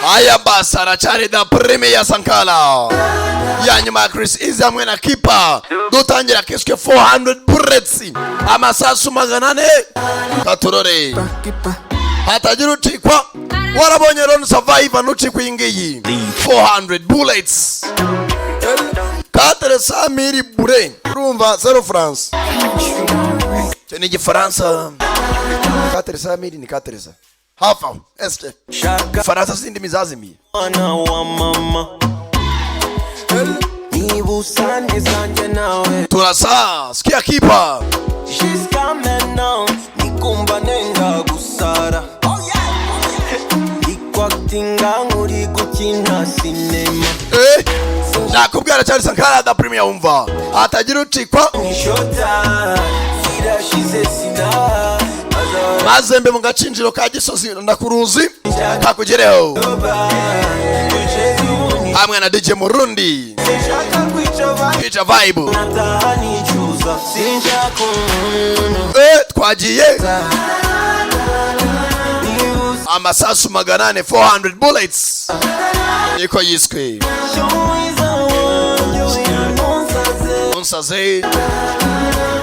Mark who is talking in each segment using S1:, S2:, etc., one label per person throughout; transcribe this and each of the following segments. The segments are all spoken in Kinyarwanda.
S1: Haya basi, aracyari da Premier Sankara ya nyuma ya Chris Easy hamwe na Kipa. Dutangira kiswe 400 bullets, amasasu 400. Katurore hatagira ucikwa. Warabonye Lone Survivor, ntucikwa iyi ngiyi 400 bullets, 400 000 balles. Urumva zero france, icyo ni Igifaransa. 400 000 ni 400 hafi aho. Eske Ifaransa si indimi zazimiye?
S2: Mwana wa mama, niba usa neza njye nawe.
S1: Turasa, sikia Kipa.
S2: Jusqu'à maintenant nikumva nenga gusara, ikwakitinga nk'uri gukina sinema.
S1: Eh, nakubwira cyane, Sankara da Premier, wumva hatagira ucikwa.
S2: Ishota zirashize sina.
S1: Maze mbe mu gacinjiro ka Gisozi, ndakuruzi kakugereho hamwe na DJ Murundi.
S2: Sinshaka kwica.
S1: Kwica vibe.
S2: Nataha nicuza, sinshaka umuntu.
S1: Eh, twagiye.
S2: Niba usa
S1: Amasasu 400, 400 bullets niko yiswe.
S2: Mwiza wanjye, uyu
S1: Unsaze.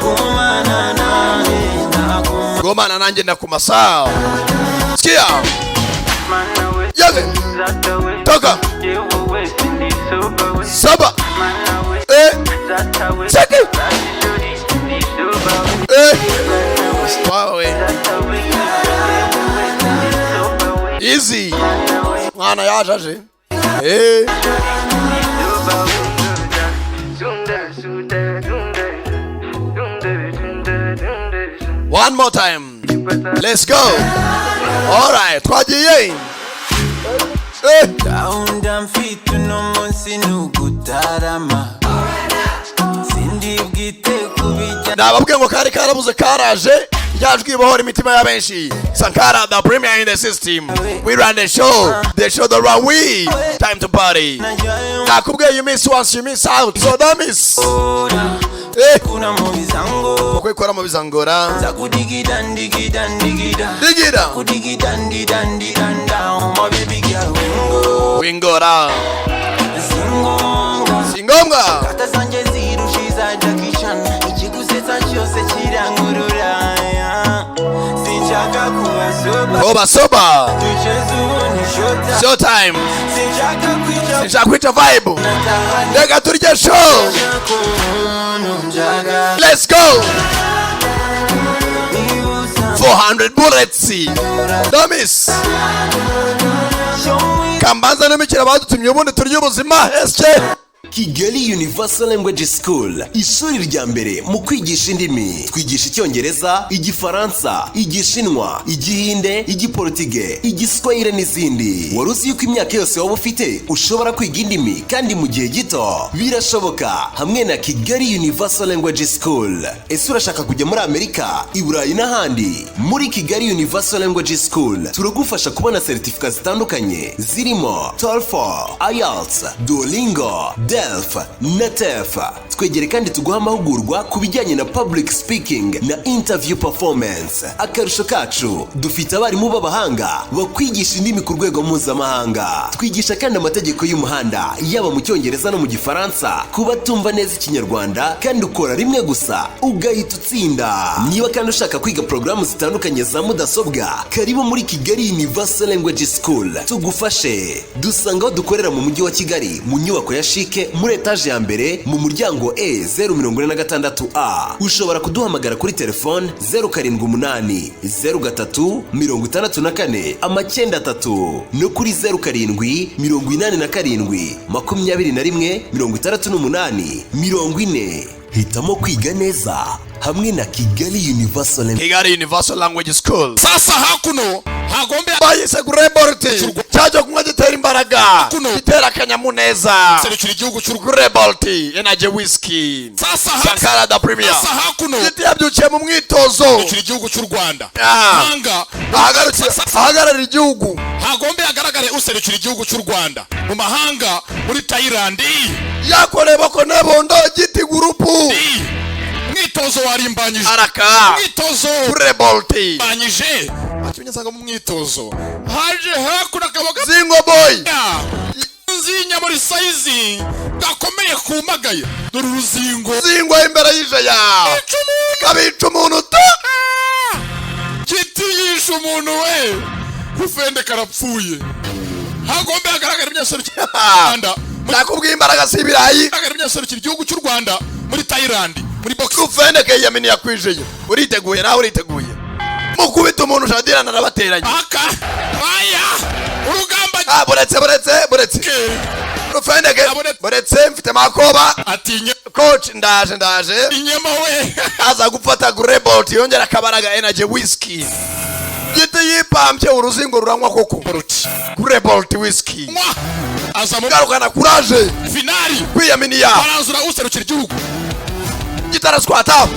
S2: Gumana nanjye ndaguma.
S1: Gomana nanjye ndakumasa. Sikia yaze toka saba. Eh, cheki. Eh, wawe easy mwana yaje aje. Eh, one more time, let's go. Alright, twagiye. Eh.
S2: Gahunda mfite uno munsi ni ugutarama, sindi bwite kubijya.
S1: Nababwiye ngo kari karabuze, karaje. Ryajwi ibohora imitima ya benshi, Sankara the Premier in the system. We run the show, the show the run. We time to party. Nakubwiye, you miss once, you miss out, so don't miss. Eh.
S2: Kuna mu bizango.
S1: Kwikora mu bizangora.
S2: Nzakudigida ndigida ndigida.
S1: Digira.
S2: Kudigida ndida ndida, oh my baby girl, wingo.
S1: Wingora.
S2: Singombwa.
S1: Si ngombwa.
S2: Kata zanjye zirushiza Jackie Chan, ikigusetsa cyose kirankurura. Sinshaka kuba sober.
S1: Soba soba.
S2: Duceze ubundi shota.
S1: Show time.
S2: Sinshaka kwica.
S1: Sinshaka kwica vibe.
S2: Nataha.
S1: Reka turye show.
S2: Nshaka umuntu njaga.
S1: Let's go.
S2: Niba usa
S1: 400 bullets, don't miss. Kambanza n'imikino badutumye, ubundi turye ubuzima esike.
S3: Kigali Universal Language School, ishuri rya mbere mu kwigisha indimi. Twigisha Icyongereza, Igifaransa, Igishinwa, Igihinde, Igiportige, Igiswahili n'izindi. Wari uzi yuko imyaka yose waba ufite ushobora kwiga indimi kandi mu gihe gito? Birashoboka hamwe na Kigali Universal Language School. Ese urashaka kujya muri Amerika, i Burayi n'ahandi? Muri Kigali Universal Language School turagufasha kubona seritifika zitandukanye zirimo TOEFL, IELTS, Duolingo, DELF na TEF. Twegere kandi tuguha amahugurwa ku bijyanye na public speaking na interview performance. Akarusho kacu, dufite abarimu b'abahanga bakwigisha indimi ku rwego mpuzamahanga. Twigisha kandi amategeko y'umuhanda yaba mu Cyongereza no mu Gifaransa ku batumva neza Ikinyarwanda, kandi ukora rimwe gusa ugahita utsinda. Niba kandi ushaka kwiga porogaramu zitandukanye za mudasobwa, karibu muri Kigali Universal Language School tugufashe. Dusanga aho dukorera mu Mujyi wa Kigali, mu nyubako ya CHIC, muri etaje ya mbere, mu muryango E 046 A. Ushobora kuduhamagara kuri telefone 0780 03 64 93 no kuri 0787 21 68 40. Hitamo kwiga neza hamwe na Kigali Universal.
S1: Kigali Universal Language School.
S4: Sasa hakuno hagombe
S1: Bayise Grey Malt, cyaje kunywa gitera imbaraga.
S4: Kuno.
S1: Gitera akanyamuneza.
S4: Serukira igihugu cy'u Rwanda.
S1: Grey Malt Energy Whisky.
S4: Sasa
S1: Sankara da Premier.
S4: Sasa hakuno
S1: Giti yabyukiye mu mwitozo.
S4: Serukira igihugu cy'u Rwanda.
S1: Ah.
S4: Hanga
S1: Ahagararira igihugu.
S4: Hagombe hagaragare userukira igihugu cy'u Rwanda mu mahanga muri Thailand.
S1: Yakoreye boko nebondo giti gurupu.
S4: Mwitozo warimbanyije.
S1: Araka.
S4: Mwitozo
S1: Grey Malt.
S4: banyije akimenya nsanga mu mwitozo haje hakuno.
S1: Zingo boy.
S4: Nzinya muri size gakomeye kumagaye, dore uruzingo.
S1: Zingo imbere y'ijaya kabica umuntu ta.
S4: Giti yishe umuntu we, ufende karapfuye. Hagombe hagaragara imyaserukira Rwanda.
S1: Nakubwiye, imbaraga si ibirayi.
S4: Hagaragara imyaserukira igihugu cy'u Rwanda muri Thailand muri box.
S1: Ufende keyamini yakwijeye. Uriteguye? Nawe uriteguye? Mukubita umuntu shadirana arabateranye.
S4: Aka aya urugamba.
S1: Ah, buretse, buretse, buretse. Rufendeke, buretse, mfite makoba.
S4: Atinye.
S1: Coach, ndaje, ndaje.
S4: Inyama we.
S1: Aza gufata Grebolt yongera akabaraga, energy whisky. Giti yipambye uruzingo ruranywa koko. Grebolt whisky.
S4: Aza mu
S1: garukana kuraje.
S4: Finali.
S1: Kwiyaminiya.
S4: Baranzura userukira igihugu.
S1: Gitaraswata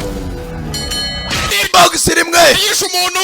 S1: box rimwe.
S4: Yishe umuntu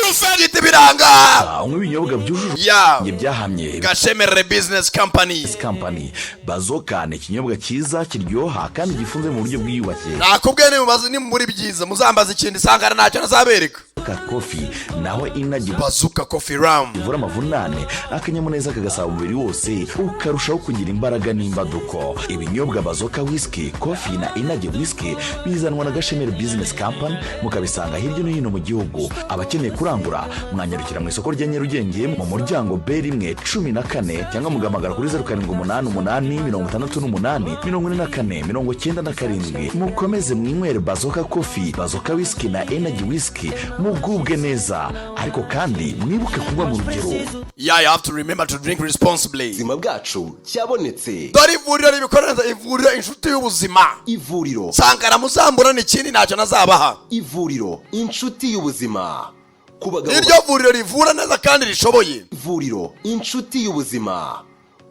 S4: Rufende.
S1: Giti biranga.
S5: Unywa ibinyobwa byujuje
S1: ya
S5: byahamye.
S1: Gashemerere Business Company.
S5: Company Bazoka ni ikinyobwa cyiza kiryoha kandi gifunze mu buryo bwiyubashye.
S1: Nakubwiye, nimubaze ni muri byiza muzambaza ikindi, sangana ntacyo nazabereka.
S5: Bazooka Coffee naho inaji.
S1: Bazooka Coffee Rum.
S5: Ivura amavunane, akanyamuneza kagasaba umubiri wose, ukarushaho kugira imbaraga n'imbaduko. Ibinyobwa Bazooka Whisky, Coffee na Energy Whisky bizanwa na Gashemeri Business Company, mukabisanga hirya no hino mu gihugu. Abakeneye kurangura mwanyarukira mu isoko rya Nyarugenge mu muryango B1 14, cyangwa mugahamagara kuri 0788 68 44 97. Mukomeze mwinywere Bazooka Coffee, Bazooka Whisky na Energy Whisky, mugubwe neza, ariko kandi mwibuke kunywa mu rugero.
S1: Yeah, you have to remember to drink responsibly.
S3: Ubuzima bwacu cyabonetse.
S1: Dore ivuriro ribikora neza, ivuriro Inshuti y'Ubuzima.
S3: Ivuriro.
S1: Sankara muzambura ikindi ntacyo nazabaha.
S3: Ivuriro Inshuti y'Ubuzima ku bagabo.
S1: Niryo vuriro rivura neza kandi rishoboye.
S3: Ivuriro Inshuti y'Ubuzima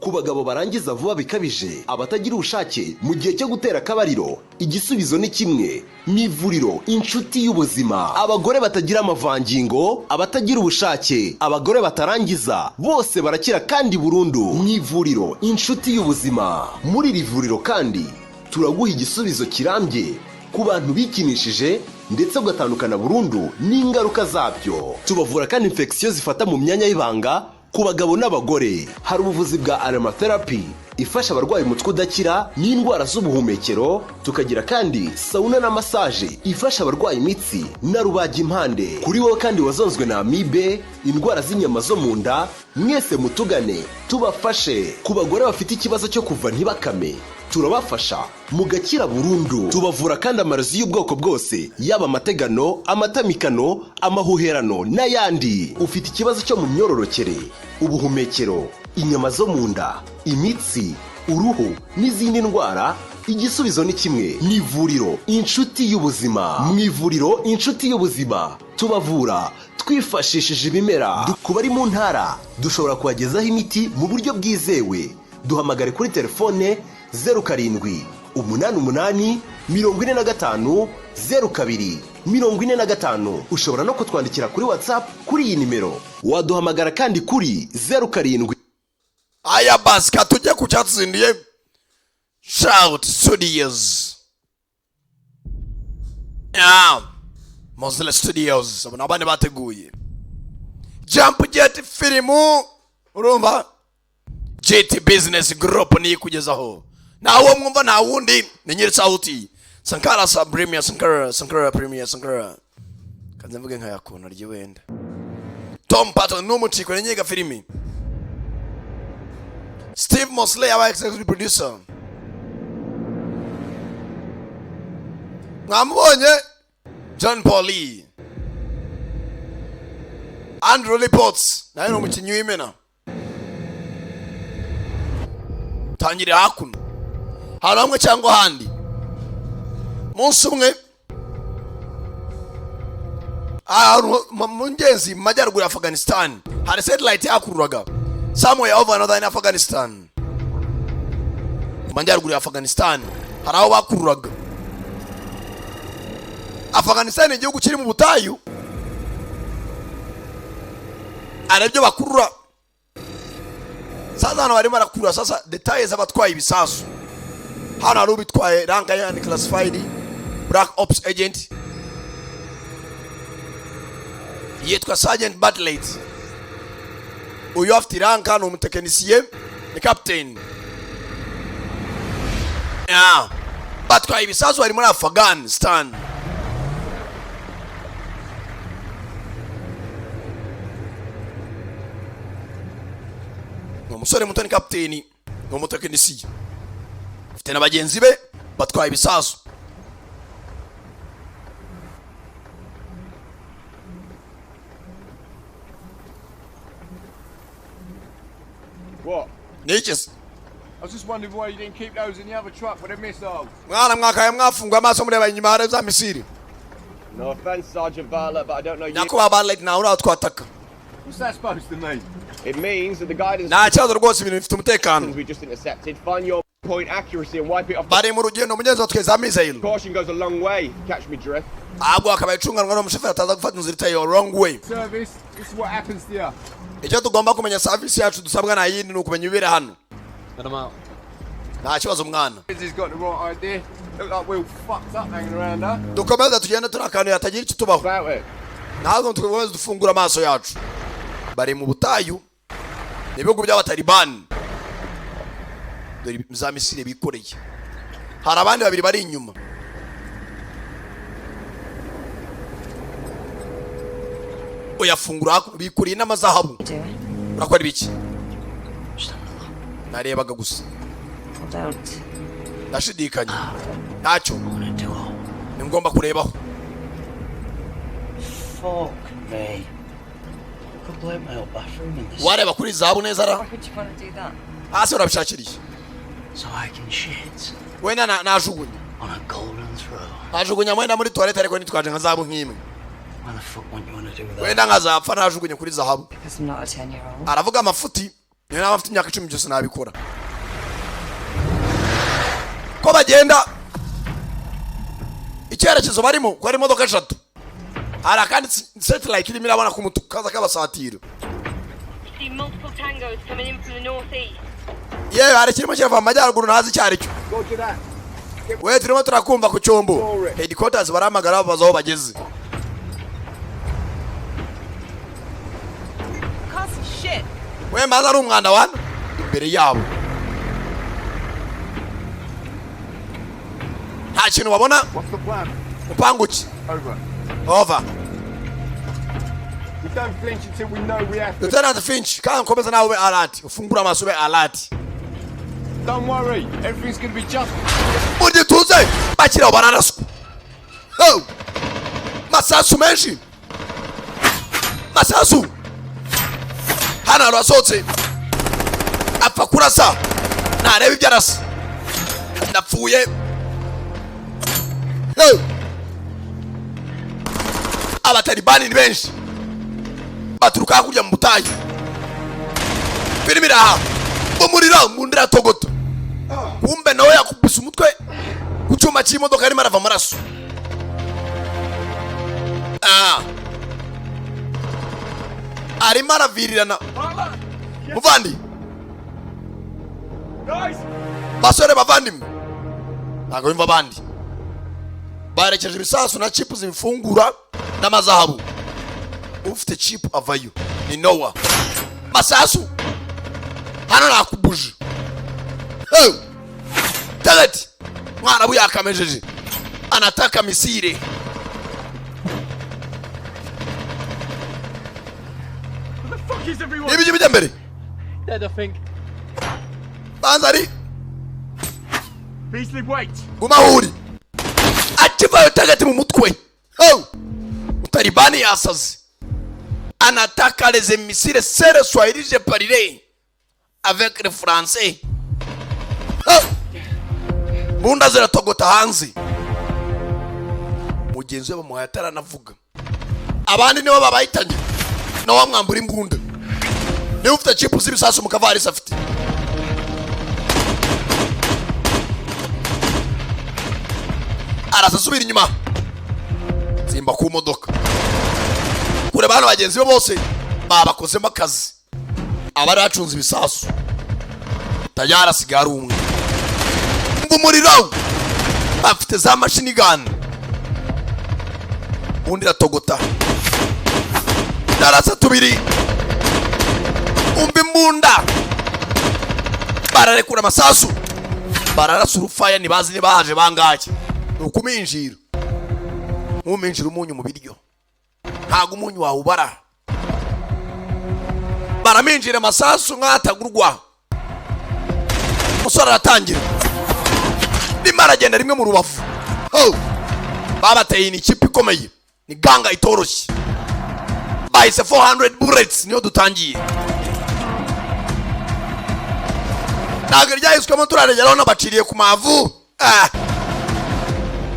S3: ku bagabo barangiza vuba bikabije, abatagira ubushake mu gihe cyo gutera akabariro, igisubizo ni kimwe, ni ivuriro Inshuti y'Ubuzima. Abagore batagira amavangingo, abatagira ubushake, abagore batarangiza, bose barakira kandi burundu mu ivuriro Inshuti y'Ubuzima. Muri iri vuriro kandi turaguha igisubizo kirambye ku bantu bikinishije ndetse ugatandukana burundu n'ingaruka zabyo. Tubavura kandi infection zifata mu myanya y'ibanga ku bagabo n'abagore. Hari ubuvuzi bwa aromatherapy ifasha abarwaye umutwe udakira n'indwara z'ubuhumekero. Tukagira kandi sauna na massage ifasha abarwaye imitsi na rubagimpande. Kuri wowe kandi wazonzwe na amibe, indwara z'inyama zo mu nda, mwese mutugane tubafashe. Ku bagore bafite ikibazo cyo kuva ntibakame, turabafasha mugakira burundu. Tubavura kandi amarozi y'ubwoko bwose, yaba amategano, amatamikano, amahuherano n'ayandi. Ufite ikibazo cyo mu myororokere, ubuhumekero, inyama zo mu nda, imitsi, uruhu n'izindi ndwara, igisubizo ni kimwe, ni ivuriro Inshuti y'Ubuzima. Mu ivuriro Inshuti y'Ubuzima tubavura twifashishije ibimera. Ku bari mu ntara dushobora kubagezaho imiti mu buryo bwizewe. Duhamagare kuri telefone 0788 45 02 45. Ushobora no kutwandikira kuri WhatsApp kuri iyi nimero. Waduhamagara kandi kuri 07.
S1: Aya basi, katujye ku cyatsindiye Shout Studios. Yeah. Mozilla Studios, abo ni abana bateguye Jump Jet filimu. Urumva, GT Business Group niyo ikugezaho. Nta mwumva, nta wundi, ni nyiri sauti Sankara sa Premier Sankara, Sankara Premier Sankara. Kanze mvuge nka yakona rye wenda. Tom Patton n'umuciko ni nyiga filimi. Steve Mosley aba executive producer. Mwamubonye John Paul Lee, Andrew Lee Potts nawe ni umukinnyi w'imena. Tangirira hakuno hari hamwe cyangwa ahandi. Munsi umwe, ahantu mu ngenzi mu majyaruguru ya Afghanistan, hari satellite yakururaga somewhere over another in Afghanistan. Mu majyaruguru ya Afghanistan hari aho bakururaga. Afghanistan ni igihugu kiri mu butayu, aribyo bakurura. Sasa hano barimo barakurura sasa détails z'abatwaye ibisasu. Hano hari ubitwaye, rank ya classified black ops agent yitwa Sergeant Bartlett. Uyu afite i rank, ni umutekinisiye, ni captain. Yeah. Batwaye ibisasu, bari muri Afghanistan. Ni umusore muto, ni kapiteni, ni umutekinisiye, afite na bagenzi be batwaye ibisasu.
S6: What?
S1: Ni iki se?
S6: I was just wondering why you didn't keep those in the other truck with the missiles.
S1: Mwana, mwakaye mwafunguye amaso mureba inyuma hari za missile.
S6: No offense, Sergeant Bartlett, but I don't know you.
S1: Nyakubahwa Bartlett, nawe uratwataka.
S6: What's that supposed to mean? It means that the guidance
S1: Nta kibazo rwose, ibintu bifite umutekano.
S6: we just intercepted find your point accuracy and wipe it off.
S1: Bari mu rugendo, mugenzi wa tweza missile.
S6: Caution goes a long way. Catch me drift.
S1: Ahubwo akabaye icunganwa n'umushoferi ataza gufata inzira itari wrong way.
S6: Service, this is what happens to you.
S1: Icyo tugomba kumenya, service yacu dusabwa nta yindi, ni ukumenya ibibera hano. Nta kibazo, mwana.
S6: He's got the right idea. Look like we're all fucked up hanging around, huh?
S1: Dukomeze tugende turi akantu hatagira icyo tubaho.
S6: About it.
S1: Ntabwo dukomeze dufungura amaso yacu. Bari mu butayu, ni ibihugu by'Abatalibani. Dore za missile bikoreye, hari abandi babiri bari inyuma. Uyafungura hakuno, bikoreye n'amazahabu. Urakora ibiki? Narebaga gusa. Ndashidikanya, ntacyo ni ngomba kurebaho.
S7: Fuck me. Could blow my old bathroom in this.
S1: Wareba kuri zahabu neza ra.
S8: Why would you want to do that?
S1: Hasi urabishakiriye.
S7: So I can shit
S1: Wenda najugunya
S7: on a golden throne.
S1: najugunya mwenda muri toilette, ariko nitwaje nka zahabu nk'imwe.
S7: Why the fuck wouldn't you want to do that?
S1: Wenda nkazapfa najugunye kuri zahabu.
S8: Because I'm not a 10 year old.
S1: Aravuga amafuti, niyo naba afite imyaka 10 byose nabikora. Ko bagenda, icyerekezo barimo ko hari imodoka eshatu, hari akandi satellite irimo irabona ku mutuku kaza kabasatira.
S9: See multiple tangos coming in from the northeast.
S1: Yewe, hari kirimo kirava mu majyaruguru, ntazi icyo ari cyo.
S6: Roger that.
S1: We, turimo turakumva ku cyombo. Headquarters barahamagara babaza aho bageze.
S8: Can't see shit.
S1: We, maze ari umwanda wana imbere yabo, nta kintu babona.
S6: What's the plan?
S1: Mupangu ki?
S6: Over.
S1: Over.
S6: We don't flinch until we know we have to.
S1: Lieutenant Finch, kandi nkomeza nawe ube alert, ufungure amaso, ube alert.
S6: Don't worry, everything's gonna be just.
S1: Mu gituze bakiraho bararaswa. Oh! Masasu menshi, masasu hano. Hantu hasohotse apfa kurasa, ntareba ibyo arasa. Ndapfuye. Oh! Abatalibani ni benshi, baturuka hakurya mu butayu. Filime iraha, umuriro mu ndira togota. Kumbe nawe yakubise umutwe ku cyuma cy'imodoka, arimo arava amaraso. Ah. Arimo aravirirana. Muvandi, basore, bavandimwe, ntabwo bimva. Abandi barekeje ibisasu na chip zibifungura n'amazahabu. Ufite chip avayo ni Nowa. Masasu hano nakubuje. Hey! Tagati mwarabu yakamejeje, anataka missile.
S6: What the fuck is everyone?
S1: N'ibijya bijya mbere.
S7: Dead, I think.
S1: Banza ari.
S6: Beasley, wait.
S1: Guma aho uri. Akivayo tagati mu mutwe. Oh! Utalibani yasaze, anataka les missiles. C'est le swahili, je parlerai avec le français. Oh! Mbunda ziratogota hanze. Mugenzi we bamuhaye ataranavuga, abandi nibo babahitanye. Nawe wamwambura imbunda, niba ufite chip z'ibisasu mu kavarisi afite. Araza asubira inyuma, zimba ku modoka kureba hano. Bagenzi be bose babakozemo akazi, abari bacunze ibisasu. Tayari asigaye ari umwe. Umva umuriro, bafite za machine gun. Ubundi iratogota, darasa tubiri. Umva Imbunda, bararekura amasasu, bararasa urufaya, ntibazi niba haje bangahe. Ni ukuminjira nkuminjira umunyu mu biryo, ntabwo umunyu wawubara. Baraminjira amasasu nk'atagurwa. Umusore aratangira, rimwe aragenda, rimwe mu rubavu. Oh! Babateye, ni ikipe ikomeye, ni gang itoroshye. Bahise 400 Bullets, niyo dutangiye. Ntabwo ryahiswemo, turaregeraho n'abaciriye ku mavu. Ah!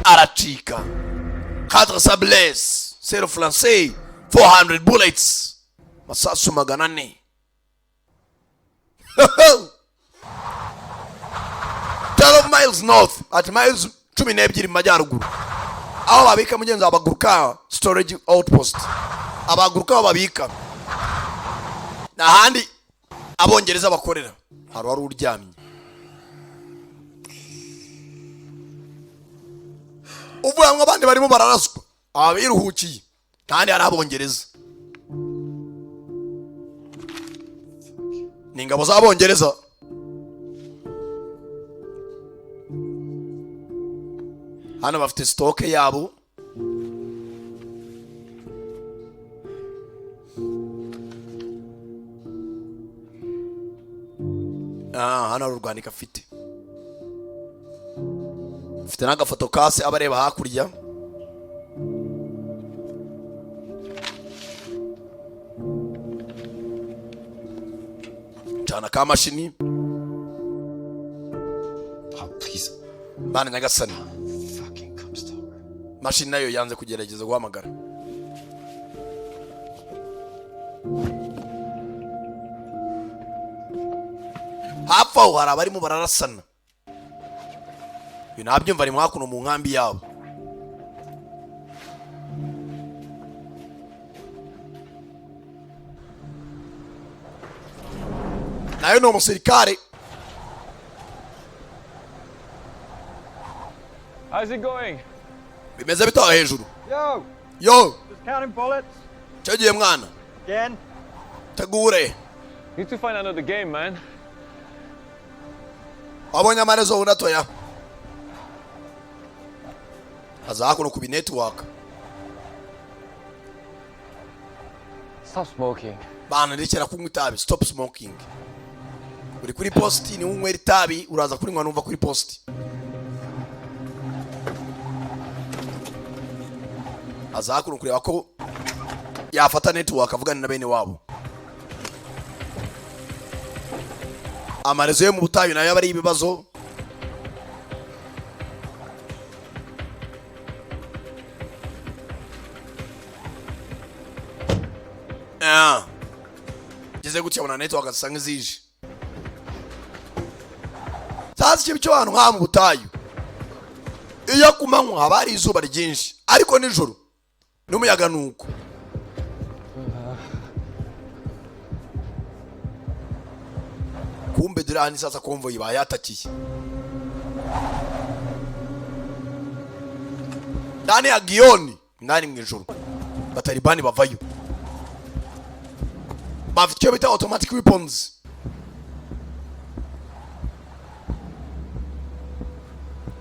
S1: Aracika. 4 sables, c'est le français. 400 bullets, masasu 400. 12 miles north, at miles 12 mu majyaruguru, aho babika mugenzi abaguruka, storage outpost, abaguruka aho babika n'ahandi abongereza bakorera. Hari wari uryamye uvuga ngo abandi barimo bararaswa, aba biruhukiye kandi hari abongereza, ni ingabo z'abongereza. Hano bafite stock yabo. Ah, hano hari urwandiko afite, afite n'agafoto kase aba areba hakurya. Cana ka mashini.
S7: Oh, please.
S1: Bana nyagasani.
S7: Fucking Comstock.
S1: Mashini nayo yanze kugerageza guhamagara. Hafi aho hari abarimo bararasana. Ibi nabyumva ni mwakuno mu nkambi yabo. Nayo ni umusirikare.
S6: How's it going?
S1: Bimeze bitaho hejuru?
S6: Yo!
S1: Yo!
S6: Just counting bullets.
S1: Cyo gihe mwana.
S6: Again.
S1: Tegure.
S6: Need to find another game, man.
S1: Wabonye amarezo unatoya aza hakuno ku binetwork.
S6: Stop smoking.
S1: Bana, rekera kunywa itabi. Stop smoking. Uri kuri posti, niwe unywera itabi, uraza kurinywa numva kuri posti. Aza hakuno kureba ko yafata network avugana na bene wabo. Amarezo yo mu butayu nayo aba ari ibibazo. Ah. Ngeze gutya abona network zisa nk'izije. Sazi ikibi cyo ahantu nk'aha mu butayu, iyo ku manywa haba hari izuba ryinshi, ariko nijoro n'umuyaga ni uko. Kumbe dore hano sasa convoy bayatakiye ndani ya giyoni, ndani mu ijoro batalibani bavayo bafite icyo bita automatic weapons.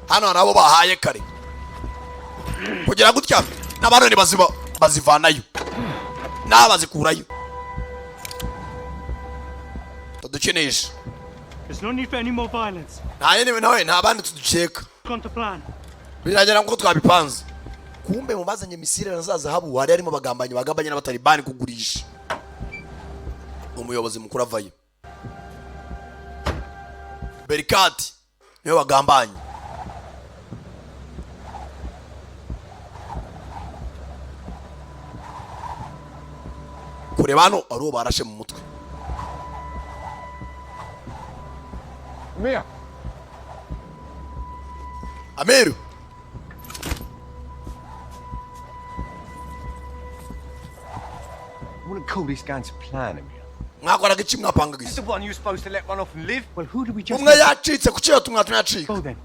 S1: Hano hari abo bahaye kare kugira gutya n'abantu baziba bazivanayo n'abazikurayo tudukinisha.
S10: There's no need for any more violence.
S1: Nta yindi nawe, nta bandi tudukeka.
S10: Gone to plan.
S1: Biragera nk'uko twabipanze. Kumbe mu bazanye misile na za zahabu hari harimo abagambanyi bagambanye n'abatalibani kugurisha. Umuyobozi mukuru avayo, Berikati niwe wagambanye. Kureba hano ari uwo barashe mu mutwe.
S6: Mia.
S1: Amiru.
S6: I wouldn't call this going to plan, Amir.
S1: Mwakoraga iki? Mwapangaga iki?
S6: This is the one you were supposed to let run off and live. Well, who do we just
S1: Umwe yacitse, ku kiyo tumwa tunacika.
S10: Then.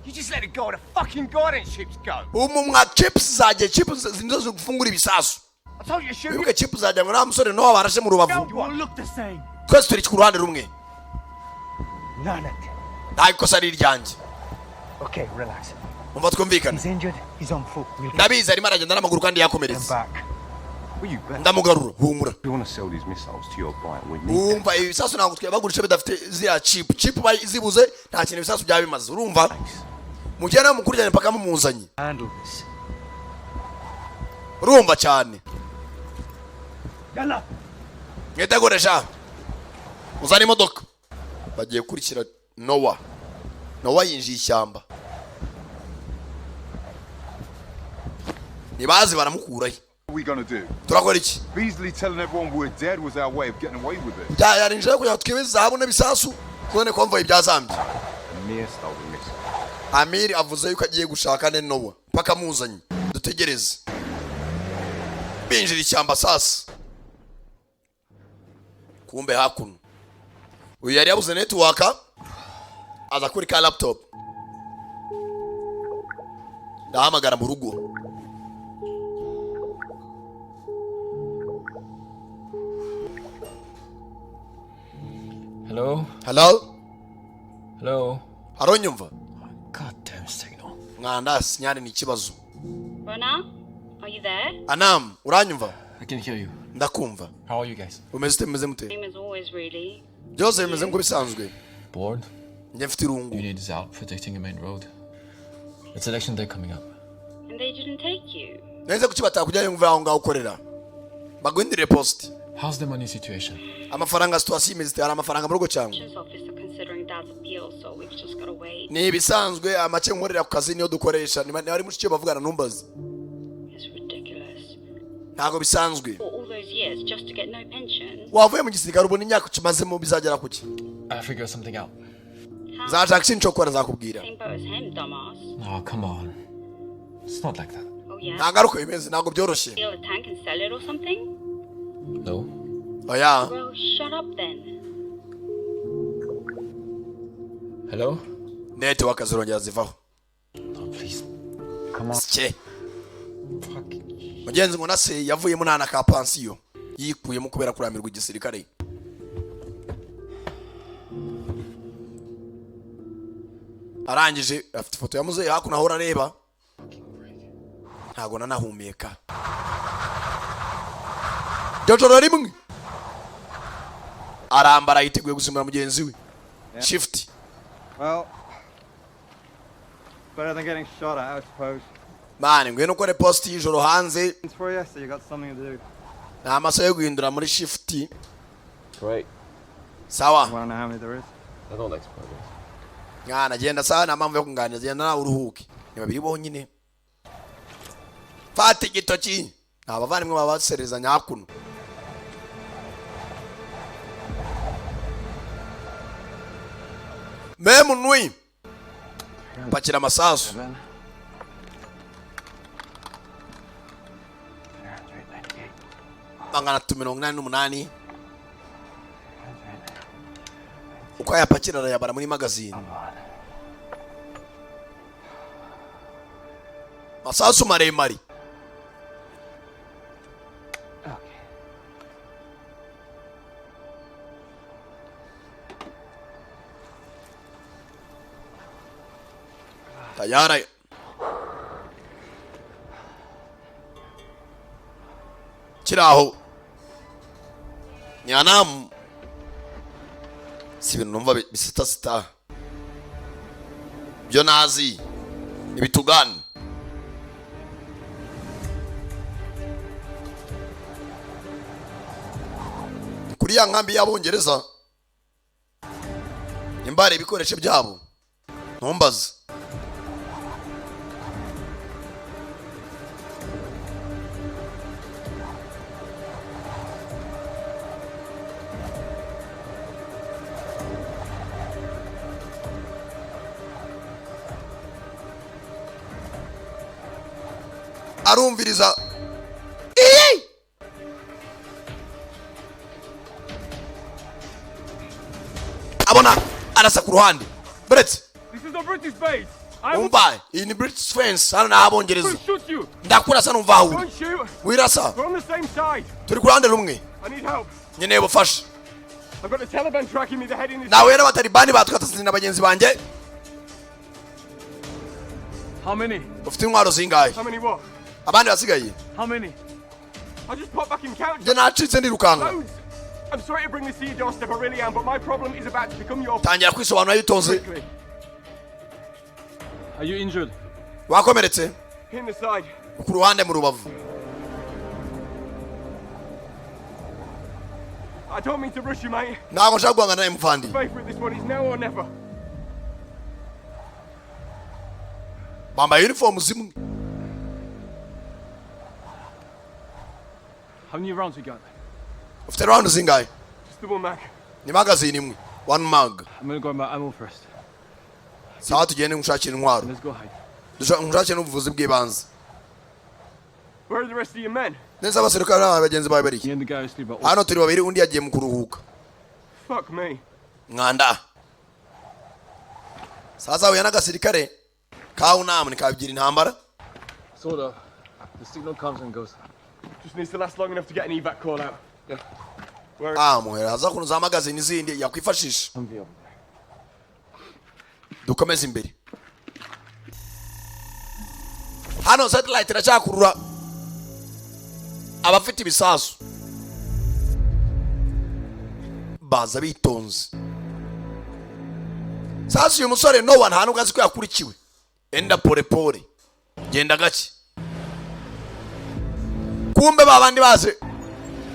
S6: You just let the guy the fucking guidance ships go.
S1: Umu mwa chips zagiye, chips nizo zifungura ibisasu.
S6: I told you to shoot.
S1: Wibuke chips zagiye ngo nta musore n'uwo barashe mu rubavu.
S10: You all look the same.
S1: Twese turi ku ruhande rumwe.
S7: Nanak.
S1: Nta ikosa ari iryanjye.
S7: Okay, relax.
S1: Umva, twumvikane.
S7: He's injured. He's on foot. We'll get
S1: Ndabizi, arimo aragenda n'amaguru kandi
S7: him
S1: yakomeretse.
S7: back.
S6: Well, you better.
S1: Ndamugarura, humura.
S6: If you want to sell these missiles to your buyer, we need
S1: Umva, ibisasu ntabwo twabagurisha bidafite ziriya chip. Chip zibuze nta kintu ibisasu byaba bimaze, urumva? Mugende mukurikirane mpaka mumuzanye.
S7: Handle this.
S1: Urumva cyane.
S7: Yalla.
S1: Mwitegure sha, uzane imodoka, bagiye gukurikira Nowa. Nowa yinjiye ishyamba, ntibazi baramukurayo.
S11: What are we gonna do?
S1: Turakora iki?
S11: Beasley telling everyone we're dead was our way of getting away with it.
S1: Byayarinjira kugira ngo twibe zahabu n'ibisasu, none konvoyi byazambye.
S6: Amir stole the missile.
S1: Amiri avuze yuko agiye gushaka ne Nowa mpaka amuzanye, dutegereze. Binjira ishyamba sasa, kumbe hakuno uyu yari yabuze network, aza kuri ka laptop, ndahamagara mu rugo.
S12: Hello?
S1: Hello?
S12: Hello?
S1: Aronyumva?
S7: Goddamn signal.
S1: Mwanda, sinyari ni ikibazo.
S9: Rona, are you there?
S1: Anam, uranyumva?
S12: I can hear you.
S1: Ndakumva.
S12: How are you guys?
S1: Umeze ute? Mumeze mute?
S9: Same as always, really.
S1: Byose bimeze nk'uko bisanzwe.
S12: Bored?
S1: Njye mfite irungu.
S12: Unit is out protecting the main road. It's election day coming up.
S9: And they didn't take you.
S1: Neza, kuki batakujyanye ngo uve aho ngaho ukorera, baguhindurire post?
S12: How's the money situation?
S1: Amafaranga, situation imeze ite? Hari amafaranga mu rugo cyangwa?
S9: Pensions office are considering Dad's appeal, so we've just gotta wait.
S1: Ni ibisanzwe, amake nkorera ku kazi niyo dukoresha. Niba ari mushiki we bavugana, ntumbaze.
S9: It's ridiculous.
S1: Ntabwo bisanzwe.
S9: For all those years just to get no pension.
S1: Wavuye mu gisirikare, ubona imyaka ukimazemo bizagera kuki?
S12: I figure something out.
S1: Nzashaka ikintu cyo gukora, nzakubwira.
S9: Same boat as him, dumbass.
S12: Oh, come on. It's not like that.
S9: Oh yeah?
S1: Ntabwo ari uko bimeze, ntabwo byoroshye.
S9: Steal a tank and sell it or something?
S12: No.
S1: Oya.
S9: Well, shut up then.
S12: Hello?
S1: Network zirongera zivaho.
S12: Oh, please.
S7: Come on.
S1: Sike mugenzi, ngo nase yavuyemo nta na ka pansiyo, yikuyemo kubera kurambirwa igisirikare. Arangije afite ifoto ya muzehe hakuno, ahora areba. Ntabwo nanahumeka iryo joro rimwe, arambara yiteguye gusimbura mugenzi we shift.
S6: Well, better than getting shot at, I suppose.
S1: Mani, ngwino ukore post y'ijoro hanze.
S6: It's for you, so you got something to do.
S1: Ni amasaha yo guhindura muri shift.
S12: Great.
S1: Sawa.
S6: Wanna know how many there is?
S12: I don't like spiders.
S1: Mwana, genda, sawa, nta mpamvu yo kunganira, genda nawe uruhuke. Ni babiri bonyine. Fata igitoki, ni abavandimwe baba basereza nyakuno. Memu nui pakira amasasu.
S7: Seven.
S1: 388. Uko ayapakira arayabara muri magazine. Masasu maremare. Tayari kiri aho nyanamu, si ibintu numva bisitasita byo nazi ibitugana. Kuri ya nkambi y'Abongereza nimba hari ibikoresho byabo, ntumbaze. Arumviriza iyi abona arasa ku ruhande buretse.
S6: This is the British base. I will
S1: Umva, iyi ni British fence, hano ni Abongereza.
S6: shoot you.
S1: Ndakurasa numva aho uri.
S6: Don't shoot.
S1: Wirasa.
S6: We're on the same side.
S1: Turi ku ruhande rumwe.
S6: I need help.
S1: Nkeneye ubufasha.
S6: I've got the Taliban tracking me. They're heading this.
S1: Nahuye n'abatalibani batwatasize na bagenzi banjye.
S6: How many?
S1: Ufite intwaro zingahe?
S6: How many what?
S1: Abandi basigaye.
S6: How many? I just popped back in count.
S1: Njye nacitse ndirukanka.
S6: Loads. I'm sorry to bring this to your doorstep, I really am, but my problem is about to become your.
S1: Tangira kwisobanura yitonze.
S6: Quickly.
S12: Are you injured?
S1: Wakomeretse?
S6: In the side.
S1: Ku ruhande, mu rubavu.
S6: I don't mean to rush you, mate.
S1: Ntabwo nshaka guhangana nawe, muvandi.
S6: Faith with this one is now or never.
S1: Bambaye uniform zimwe.
S12: How many rounds we got?
S1: Ufite round zingahe?
S6: Just the one mag.
S1: Ni magazine imwe, one mag.
S12: I'm gonna grab my ammo first.
S1: Sawa, tugende ngushakira intwaro.
S12: Let's go hide.
S1: Ngushakire n'ubuvuzi bw'ibanze.
S6: Where are the rest of your men?
S1: Neza, abasirikare n'aba bagenzi bawe bari
S12: Me and the guy asleep at
S1: hano? Turi babiri, undi yagiye mu kuruhuka.
S6: Fuck me.
S1: Mwanda sasa huya n'agasirikare kawunamu nikabigira intambara.
S12: Sort of. The signal comes and goes.
S6: Just needs to last long enough to get an evac call out. Yeah. Where?
S1: Ah, muhera aza kuntu za magazine zindi yakwifashisha.
S12: Humvee over there.
S1: Dukomeze imbere. Hano satellite iracyakurura abafite ibisasu, baza bitonze. Sasa uyu musore Nowa nta nubwo azi ko yakurikiwe. Enda pole pole, genda gake. Kumbe ba bandi baze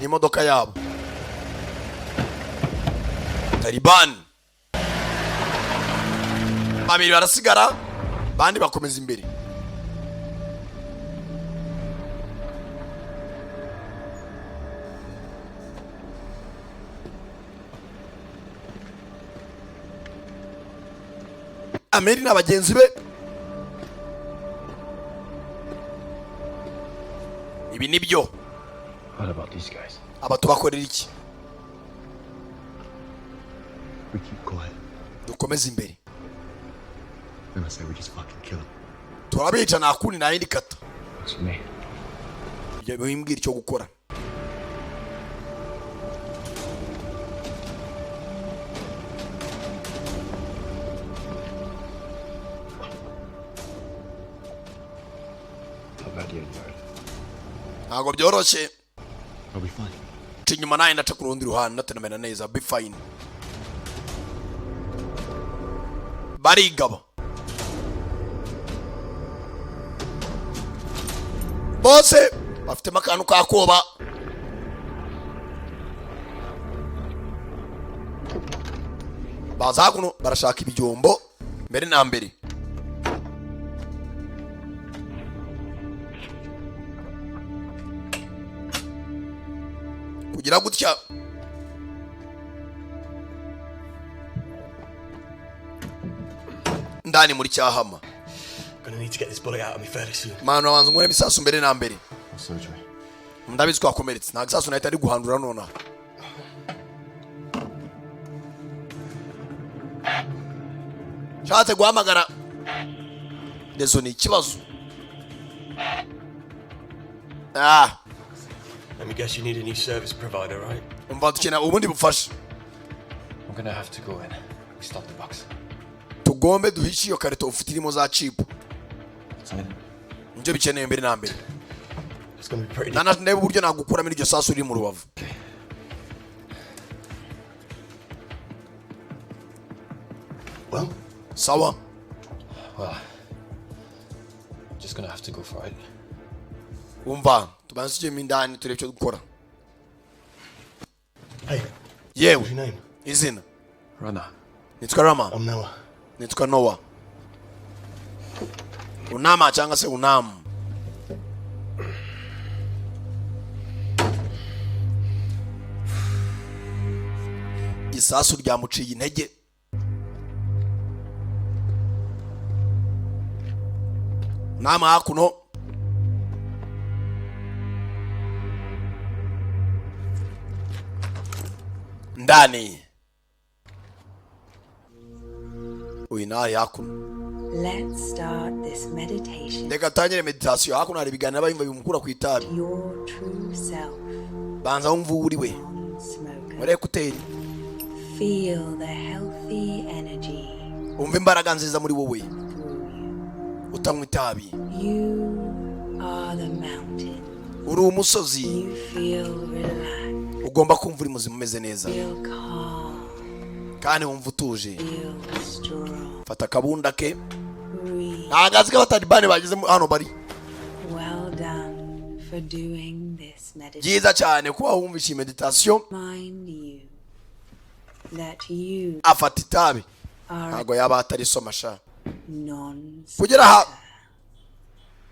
S1: n'imodoka yabo Taliban. Babiri barasigara, bandi bakomeza imbere. Ameri na bagenzi be, ibi nibyo.
S12: What about these guys?
S1: Aba tubakorera iki?
S13: We keep quiet.
S1: Dukomeze imbere.
S13: Then I say we just fucking kill him.
S1: Turabica, nta kundi, nta yindi kata.
S12: Works for me.
S1: Ibyo bimbwira icyo gukora.
S12: How bad you hurt?
S1: Ntabwo byoroshye.
S13: I'll be fine.
S1: Nca inyuma nawe, ndaca ku rundi ruhande, ndatenamena neza, be fine. Barigaba bose bafitemo akantu kakoba. Baza hakuno barashaka ibyombo mbere na mbere. Kugira gutya ndani muri cyahama.
S7: Gonna need to get this bullet out of me fairly soon.
S1: Manu, abanza ngure ibisasu mbere na mbere.
S13: Surgery.
S1: Ndabizi ko wakomeretse, ntabwo isasu nahita ari guhandura nonaha. Nshatse guhamagara rezo ni ikibazo, ah.
S7: Let me guess, you need a new service provider, right?
S1: Umva, dukeneye ubundi bufasha.
S12: I'm gonna have to go in. We stop the box.
S1: Tugombe duhishe iyo karito ufite irimo za chip.
S12: Sign.
S1: Nibyo bikeneye mbere na mbere.
S7: It's gonna be pretty.
S1: Nana ndebe uburyo nagukuramo iryo sasu riri mu rubavu.
S7: Well,
S1: sawa.
S12: Well, just gonna have to go for it.
S1: Umva, tubanze tujyemo indani turebe icyo gukora.
S7: Hey,
S1: Yewe.
S7: what's your name?
S1: Izina?
S12: Rana.
S1: Nitwa Rama.
S7: I'm Noah.
S1: Nitwa Noah. Unama cyangwa se Unamu. Isasu ryamuciye intege. Nama hakuno. Ndani uyu nawe hakuno.
S8: Let's start this meditation.
S1: Reka tangire meditation. Hakuno hari ibiganiro aba yumva bimukura ku itabi.
S8: Your true self,
S1: Banza wumva uwo uri we
S8: smoker.
S1: muri écouteurs.
S8: Feel the healthy energy
S1: Wumva imbaraga nziza muri wowe utanywa itabi.
S8: You are the mountain.
S1: Uri umusozi.
S8: You feel relaxed.
S1: Ugomba kumva uri muzima, umeze neza.
S8: Feel calm.
S1: Kandi wumva utuje.
S8: Feel strong.
S1: Fata akabunda ke.
S8: Breathe.
S1: Ntabwo azi ko Abatalibani bageze hano bari.
S8: Well done for doing this meditation.
S1: Byiza cyane kuba wumvishe iyi meditation.
S8: Remind you that you
S1: Afata itabi.
S8: are
S1: Ntabwo yaba atarisoma sha.
S8: non
S1: Kugera aha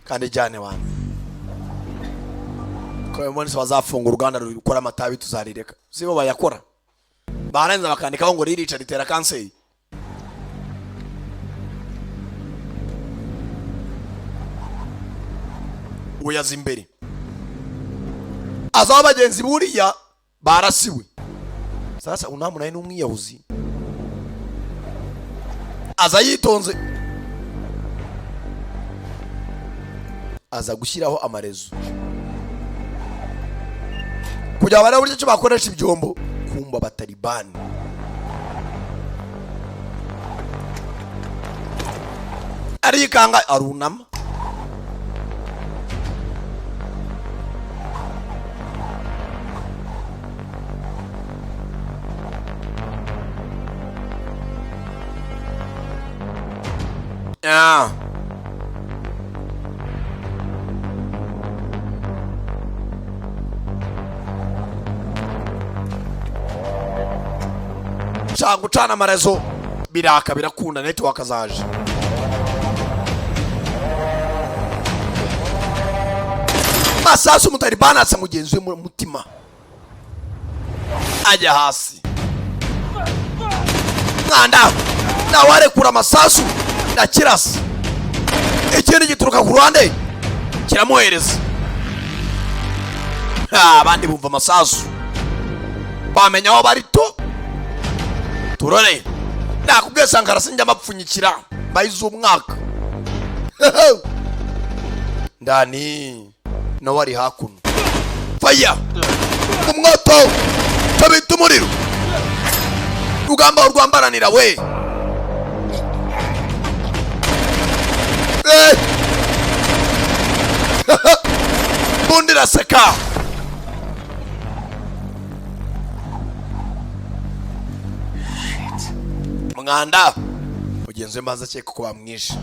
S1: kandi jyane wana ko uyu munsi bazafunga uruganda rukora amatabi, tuzarireka. Sibo bayakora, barangiza bakandikaho ngo ririca, ritera kanseri. Uyaza imbere, azaho bagenzi buriya barasiwe. Sasa unamu nawe ni umwiyahuzi, aza yitonze, aza gushyiraho amarezo kugira ngo barebe uburyo ki bakoresha ibyombo kumva Abatalibani. Arikanga, arunama. Yeah. Shaka gucana amarezo, biraka, birakunda. Network zaje. Masasu, Umutalibani asa mugenzi we mu mutima, ajya hasi. Mwanda nawe arekura amasasu na kirasa, ikindi gituruka ku ruhande kiramuhereza. Ah, abandi bumva amasasu bamenya aho bari. To turore, nakubwiye Sankara sinjya amapfunyikira bayize umwaka ndani nawe ari hakuno. Faya umwoto, cyo bita umuriro, rugamba urwambaranira we. Eh! Bundi iraseka. Mwanda mugenzi we mbanza akeka ko bamwishe.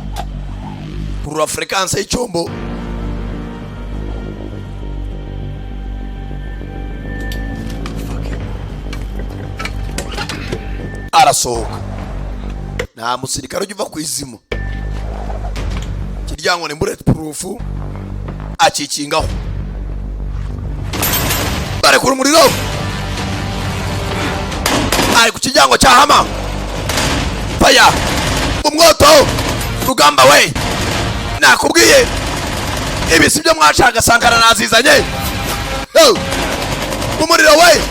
S1: Kurura fréquence y'icyombo. Arasohoka, nta musirikare ujya uva ku izima. Ikiryango ni bullet proof, akikingaho, barekura umuriro. Ari ku kiryango cya hama. Faya umwoto, rugamba we. Nakubwiye ibi si byo mwashaka. Sankara nazizanye. Oh! Umuriro we,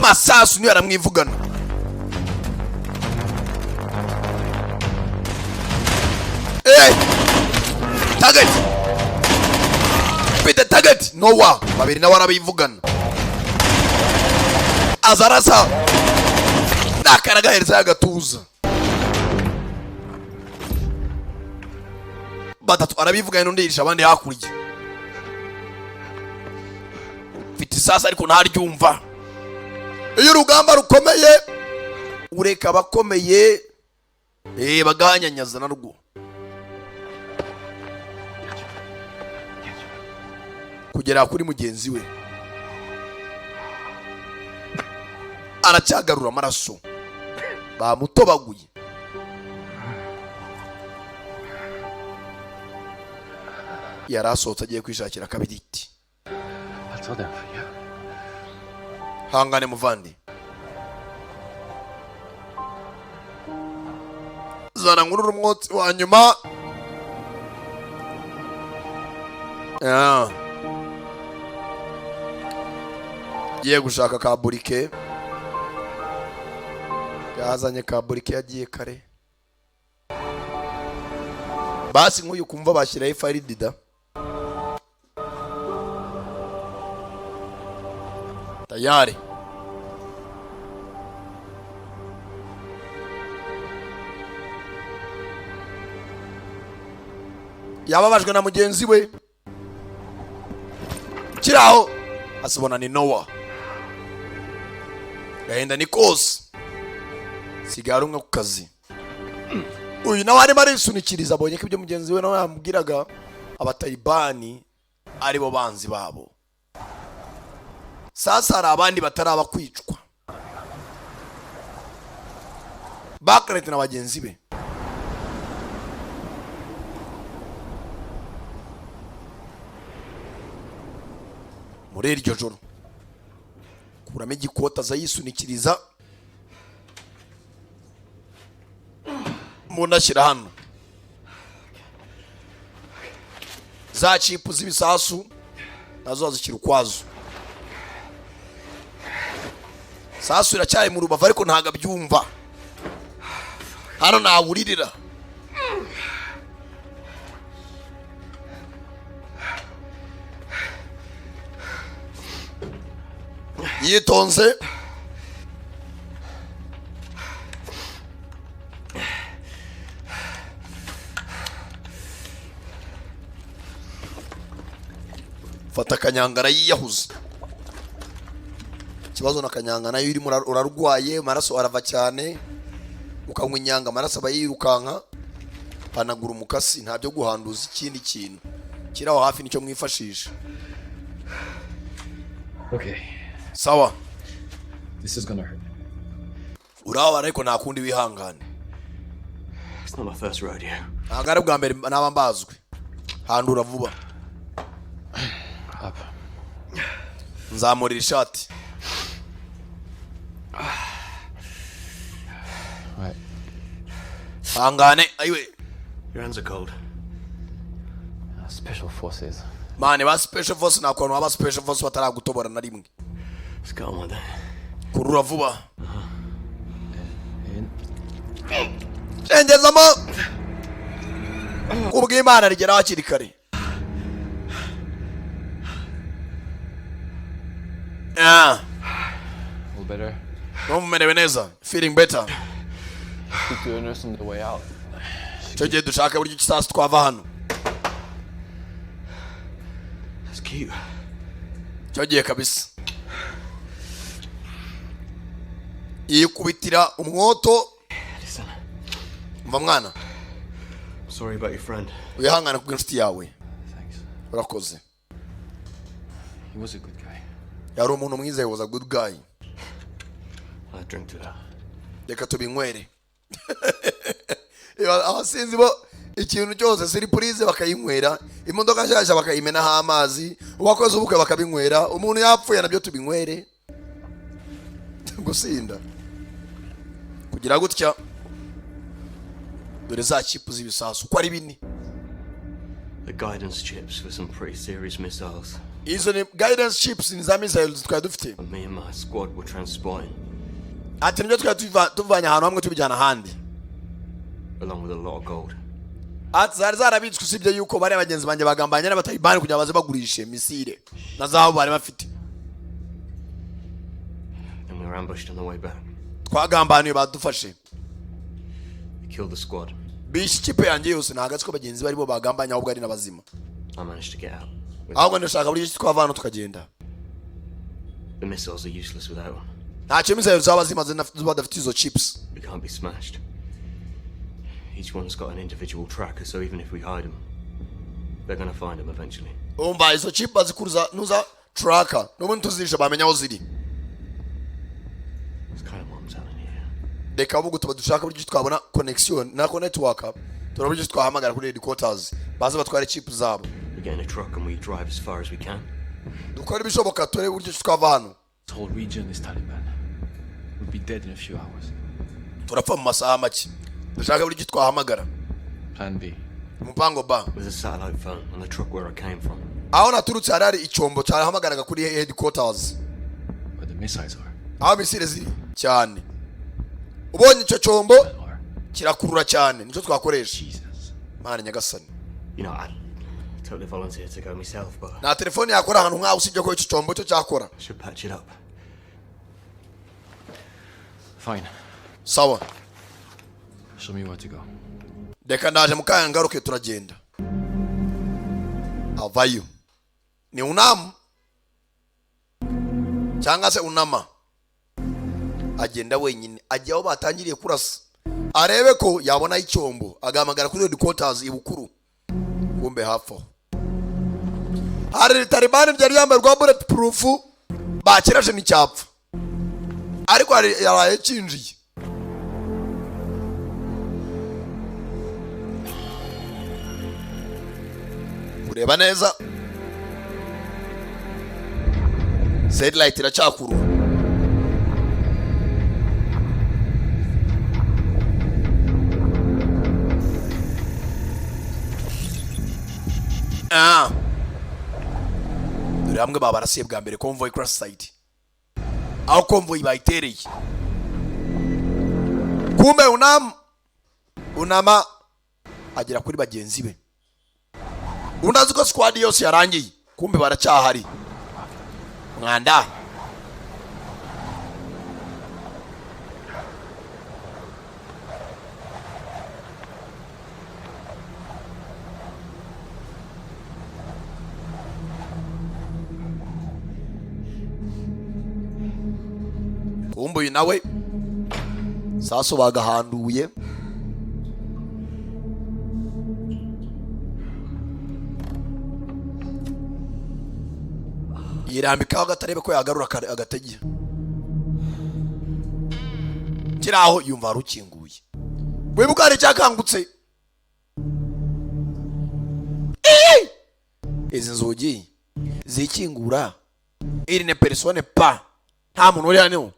S1: masasu niyo aramwivugana. Eh! Target, mfite target nowa babiri nawe arabivugana. Aza arasa nakaragahereza y'agatuza. Batatu arabivugana, n'undi yirisha abandi hakurya. Mfite isasa ariko ntaryumva. Iyo urugamba rukomeye ureka abakomeye baganyanyaza narwo kugera kuri mugenzi we. Aracyagarura amaraso, bamutobaguye. Yari asohotse agiye kwishakira akabiriti.
S12: That's all there for you.
S1: Hangane muvandi, zana nkurura umwotsi wa nyuma. Ah. Agiye gushaka ka burike, yazanye ka burike, yagiye kare. Basi nk'uyu kumva bashyiraho ifaridida tayari. Yababajwe na mugenzi we kiraho asibona ni Nowa. Gahinda ni kose, sigara umwe ku kazi. Uyu nawe arimo arisunikiriza, abonye ko ibyo mugenzi we nawe yamubwiraga, Abatalibani aribo banzi babo. Sasa hari abandi bataraba kwicwa, Bakarete na bagenzi be. Muri iryo joro kuramo igikota, aza yisunikiriza, umuntu ashyira hano za chip z'ibisasu, nazo azishyira ukwazo. Sasu iracyari mu rubavu, ariko ntabwo abyumva. Hano ntawuririra. Yitonze fata akanyangara yiyahuza. Ikibazo na kanyanga nayo irimo, urarwaye, amaraso arava cyane, ukanywa inyanga amaraso aba yirukanka. Panagura umukasi, nta byo guhanduza ikindi kintu kiri aho hafi, nicyo mwifashisha.
S12: Okay.
S1: Sawa.
S12: This is gonna hurt.
S1: Urababara, ariko nta kundi, wihangane.
S7: It's not my first rodeo.
S1: Ntabwo ari ubwa mbere naba mbazwe. Handura vuba.
S12: Up.
S1: Nzamurira ishati.
S12: Right.
S1: Hangane ayiwe.
S7: Your hands are cold.
S12: Special forces.
S1: Mane ba special force, nta kuntu waba special force bataragutobora na rimwe.
S7: Let's go on with it.
S1: Kurura vuba.
S12: In.
S1: Cengezamo kubw'Imana, rigera hakiri kare. Ah.
S12: A little better.
S1: Numva umerewe neza, feeling better.
S12: Speak to a nurse on the way out.
S1: Icyo gihe dushaka buryo ki sasa twava hano.
S7: That's cute.
S1: Icyo gihe kabisa yikubitira umwoto.
S7: Listen,
S1: Mva mwana.
S7: I'm sorry about your friend.
S1: Wihangane kubw'inshuti yawe.
S12: Thanks.
S1: Urakoze.
S12: He was a good guy.
S1: Yari umuntu mwiza, he was a good guy.
S7: I drink to that.
S1: Reka tubinywere. Abasinzi bo ikintu cyose surprise bakayinywera, imodoka nshyashya bakayimenaho amazi, uwakoze ubukwe bakabinywera, umuntu yapfuye nabyo tubinywere. Gusinda kugira gutya. Dore za chip z'ibisasu uko ari bine.
S7: The guidance chips for some pretty serious missiles.
S1: Izo ni guidance chips, ni za missiles twari dufite.
S7: Me and my squad were transporting,
S1: Ati nibyo twari tuvanye ahantu hamwe tubijyana ahandi,
S7: along with a lot of gold.
S1: Ati zari zarabitswe, usibye yuko bari bagenzi banjye bagambanye n'Abatalibani kugira ngo baze bagurishe missile na zahabu bari bafite.
S7: Then we were ambushed on the way back.
S1: Twagambaniwe, badufashe.
S7: They killed the squad.
S1: Bishe ikipe yanjye yose. Ntabwo ko bagenzi barimo bagambanye, ahubwo ari n'abazima.
S7: I managed to get out. With
S1: Ahubwo ndashaka buryo ki twava hano tukagenda.
S7: The missiles are useless without them.
S1: Ntacyo missile zaba zimaze badafite izo chips.
S7: We can't be smashed. Each one's got an individual tracker, so even if we hide them, they're gonna find them eventually.
S1: Umva, izo chip bazikuruza nuza tracker, n'ubundi tuzisha bamenya aho ziri.
S7: It's kind of what I'm telling you.
S1: Reka ahubwo tuba dushaka buryo ki twabona connection nako network, turabona buryo ki twahamagara kuri headquarters baze batware chip zabo.
S7: We get in a truck and we drive as far as we can.
S1: Dukora ibishoboka turebe uburyo ki twava hano.
S12: This whole region is Taliban. We'll be dead in a few hours.
S1: Turapfa mu masaha make. Dushaka buryo ki twahamagara.
S12: Plan B.
S1: Umupango ba.
S7: There's a satellite phone on the truck where I came from.
S1: Aho naturutse hari icyombo cyahamagaraga kuri headquarters.
S12: Where the missiles are.
S1: Aho missile ziri cyane. Ubonye icyo cyombo kirakurura cyane, nicyo twakoresha. Mana nyagasani.
S7: I totally volunteered to go myself, but
S1: Nta telefone yakora ahantu nk'aho, usibye ko icyo cyombo cyo cyakora.
S7: I should patch it up.
S12: Fine.
S1: Sawa.
S12: Show me where to go.
S1: Reka ndaje mu kanya ngaruke, turagenda. Avayo ni unamu cyangwa se unama, agenda wenyine, ajya aho batangiriye kurasa, arebe ko yabona icyombo, agahamagara kuri headquarters ibukuru. Kumbe hafi aho hari Talibani ryari yambaye rwa bullet proof, bakiraje n'icyapfa, ariko hari yaraye kinjiye. Kureba neza, satellite iracyakurura. Ah. Dore hamwe babarasiye bwa mbere, convoy crash site, aho convoy bayitereye. Kumbe unama agera kuri bagenzi be. Undi azi ko squad yose yarangiye, kumbe baracyahari. Mwanda kumbe uyu nawe saso bagahanduye. Yirambikaho agatarebe ko yagarura agatege kiri aho. Yumva harukinguye, wibuka hari icyakangutse. Ii! Izi nzugi zikingura iri ne personne pa, nta muntu uri hano.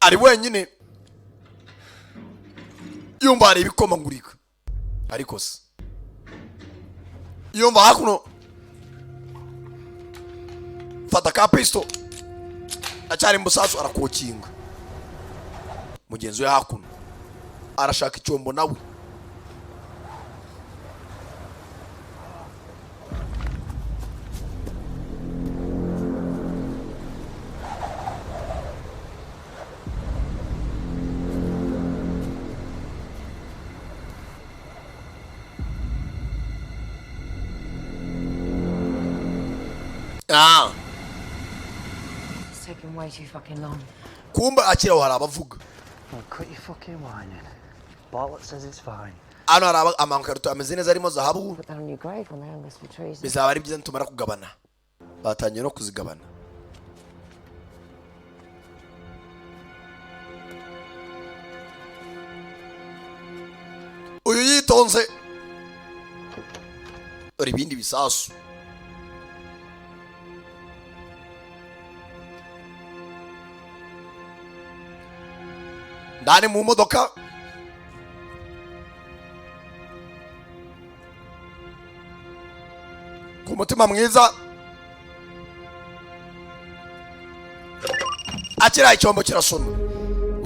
S1: Ari wenyine, yumva hari ibikomangurika, ariko se yumva hakuno. Fata ka pisto acyari musasu, arakokinga mugenzi we hakuno, arashaka icyombo nawe. Ah.
S8: It's taking way too fucking long.
S1: Kumba akira aho hari abavuga.
S14: Oh, quit your fucking whining. Bartlett says it's fine.
S1: Hano hari amakarito ameze neza arimo zahabu.
S8: Put that on your grave when they hang us for treason.
S1: Bizaba ari byiza nitumara kugabana. Batangiye no kuzigabana. Uyu yitonze, dore ibindi bisasu. Ndani mu modoka, ku mutima mwiza, akira icyombo kirasona.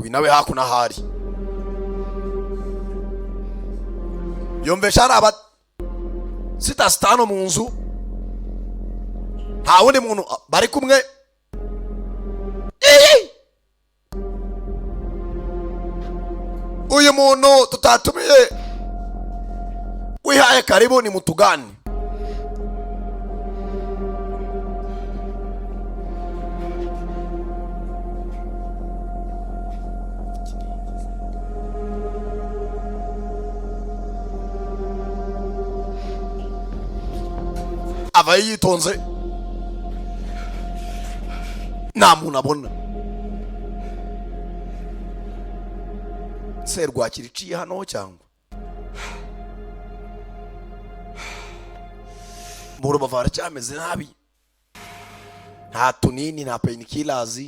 S1: Uyu nawe hakuno ahari yumvesha hari aba sita sitano mu nzu, nta wundi muntu bari kumwe. Iyi! Uyu muntu tutatumiye wihaye karibu ni mutugani. Avayo yitonze, nta muntu abona. Serwakira iciye hano cyangwa mu rubavu haracyameze nabi, nta tunini, nta painkillers.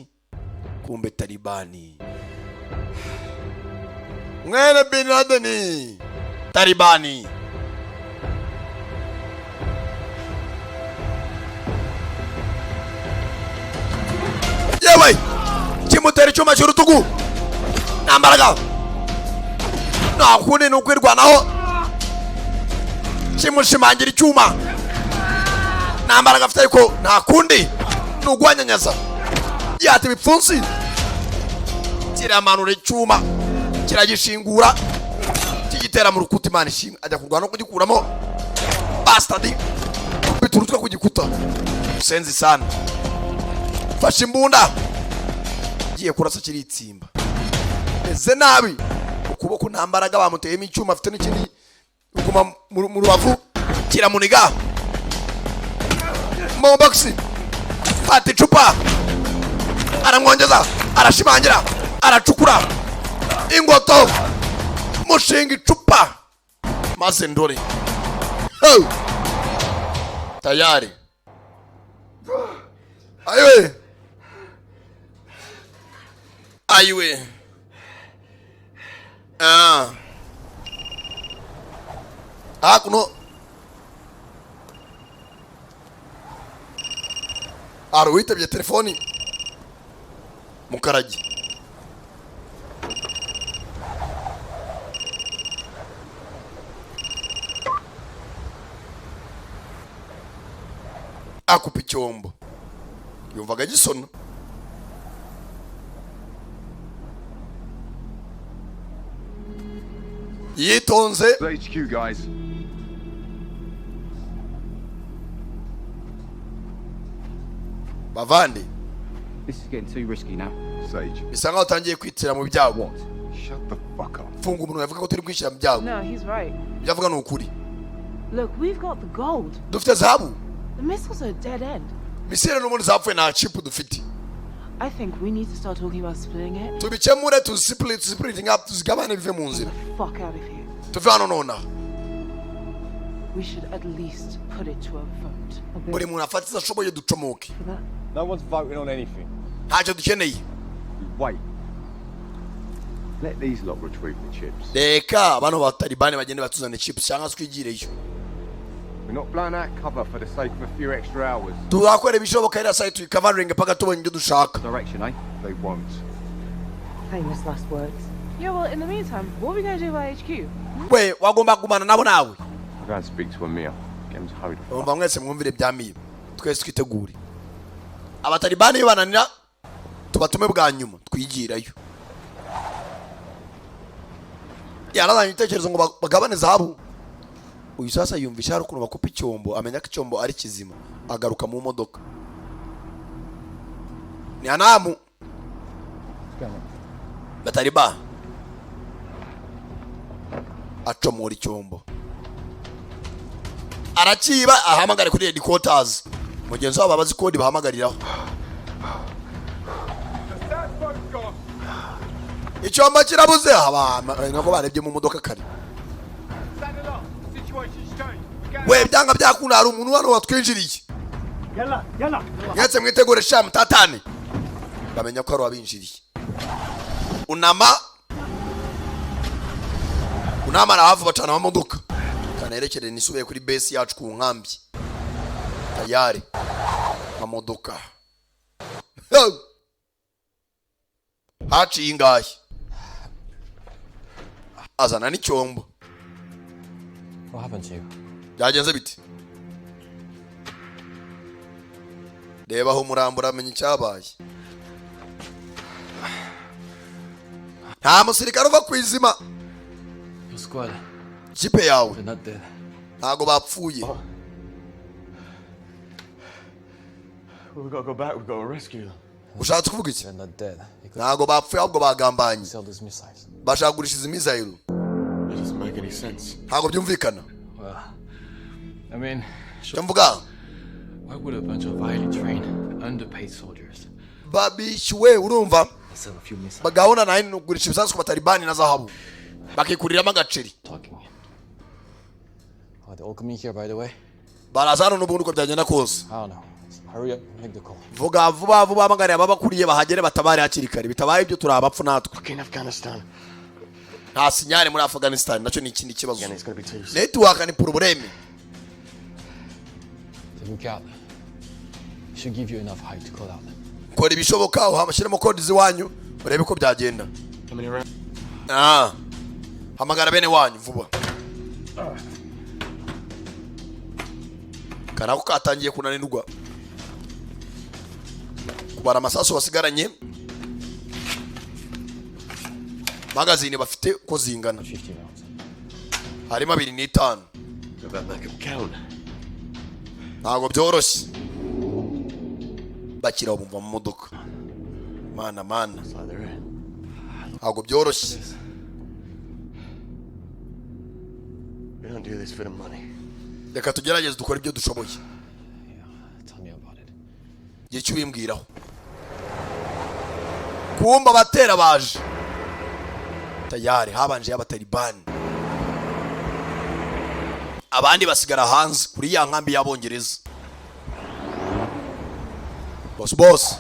S1: Kumbe Talibani mwene bin Laden, Talibani yewe, kimutera icyuma cy'urutugu. Nta mbaraga, nta kundi ni ukwirwanaho. Kimushimangira icyuma, nta mbaraga afite, ariko nta kundi ni uguhanyanyaza. Yata ibipfunsi, kiramanura icyuma, kiragishingura. Gitera mu rukuta. Imana ishimwe, ajya kurwana no kugikuramo. Bastard, kubita urutwe ku gikuta. Senzi sana, fashe imbunda, giye kurasa, kiritsimba. Meze nabi ukuboko, nta mbaraga, bamuteyemo icyuma, afite n'ikindi kuguma mu rubavu kiramuniga. Mu box, fata icupa, aramwongeza, arashimangira, aracukura ingoto, mushinga icupa maze ndore. Oh! Tayari, ayiwe, ayiwe, ah hakuno hari uwitabye telefoni. Mukaragi akupa icyombo, yumvaga gisona. Yitonze.
S11: HQ, guys.
S1: Bavandi.
S6: This is getting too risky now.
S11: Sage.
S1: Bisa nkaho utangiye kwitira mu byago.
S11: Shut the fuck up.
S1: Funga umuntu, yavuga ko turi kwishyira mu byago.
S8: No, he's right.
S1: Ibyo avuga ni ukuri.
S8: Look, we've got the gold.
S1: Dufite zahabu.
S8: The missiles are a dead end.
S1: Missile n'ubundi zapfuye, nta chip dufite.
S8: I think we need to start talking about splitting it.
S1: Tubikemure, tuzisplitting up, tuzigabane, bive mu nzira.
S8: Fuck out of here.
S1: Tuve hano nonaha.
S8: We should at least put it to a vote.
S1: Buri muntu afate izo ashoboye, ducomoke.
S6: No one's voting on anything.
S1: Ntacyo dukeneye.
S11: We wait. Let these lot retrieve the chips.
S1: Reka bano ba Talibani bagende batuzane chips cyangwa se twigireyo.
S6: We're not blowing out cover for the sake of a few extra hours.
S1: Tuzakora ibishoboka iriya site tuyikavaringe paka tubonye ibyo dushaka.
S6: Direction, eh?
S11: They won't.
S8: Famous last words. Yeah, well, in the meantime, what are we going to do by HQ?
S1: We wagomba kugumana nabo nawe.
S6: I'll go and speak to Amir. Get him to hurry the fuck.
S1: Umva, mwese mwumvire bya Miyo, twese twitegure. Abatalibani bananira, tubatume bwa nyuma, twigirayo. Yarazanye igitekerezo ngo bagabane zahabu. Uyu sasa yumvisha hari ukuntu bakupa icyombo, amenya ko icyombo ari kizima, agaruka mu modoka. Ni anamu batariba, acomora icyombo, arakiba, ahamagare kuri headquarters. Mugenzi wabo abazi code bahamagariraho. Icyombo kirabuze, aba nako barebye mu modoka kare. We, byanga byakunda hari umuntu hano watwinjiriye.
S10: Yalla, yalla.
S1: Mwese mwitegure sha, mutatane, bamenya ko ari uwabinjiriye. Unama unama na hafi bacana amamodoka, kanerekere nisubiye kuri base yacu ku nkambi. Tayari amamodoka haciye ingahe, azana n'icyombo.
S12: What happened to you?
S1: Byagenze bite? Reba aho umurambo, uramenya icyabaye. Nta musirikare uva ku izima.
S12: Your squad,
S1: Ikipe yawe
S12: they're not dead.
S1: ntago bapfuye.
S7: Well, we've got to go back. We've got to rescue them.
S1: Ushatse kuvuga iki?
S12: They're not dead. You could
S1: Ntago bapfuye, ahubwo bagambanye.
S12: sell those missiles.
S1: Bashaka kugurisha izi missile.
S7: It doesn't make any sense.
S1: Ntabwo byumvikana.
S12: Well, I mean,
S1: Icyo mvuga,
S12: why would a bunch of highly trained, underpaid soldiers
S1: babishyuwe, urumva,
S12: sell a few missiles?
S1: gahunda nayo ni ukugurisha ibisasu ku Batalibani na zahabu, bakikuriramo agaceri.
S12: Talking. Are they all coming here, by the way?
S1: Baraza hano n'ubundi uko byagenda kose.
S12: I don't know. Hurry up, make the call.
S1: Vuga vuba vuba, hamagariye ababakuriye bahagere, batabare hakiri kare. Bitabaye ibyo, turi abapfu natwe.
S7: Fucking Afghanistan.
S1: Nta signal muri Afghanistan, nacyo ni ikindi kibazo.
S7: Again, it's gonna be too.
S1: Network ni problème.
S12: So look out. Should give you enough height to call out.
S1: Kora ibishoboka, uhamashyiremo code z'iwanyu, urebe ko byagenda.
S7: How many rounds?
S1: Ah, hamagara bene wanyu vuba. Kanako katangiye kunanirwa kubara amasasu basigaranye, magazine bafite uko zingana.
S12: 50 rounds.
S1: Harimo 2.5.
S7: About make 'em count.
S1: Ntabwo byoroshye. Bakira bumva mu modoka. Mana, mana, ntabwo byoroshye.
S7: We don't do this for the money.
S1: Reka tugerageze dukore ibyo dushoboye.
S12: Tell me about it.
S1: Igihe icyo ubimbwiraho. Kumba abatera baje tayari, habanje y'abatalibani, abandi basigara hanze kuri ya nkambi y'abongereza. Boss, boss.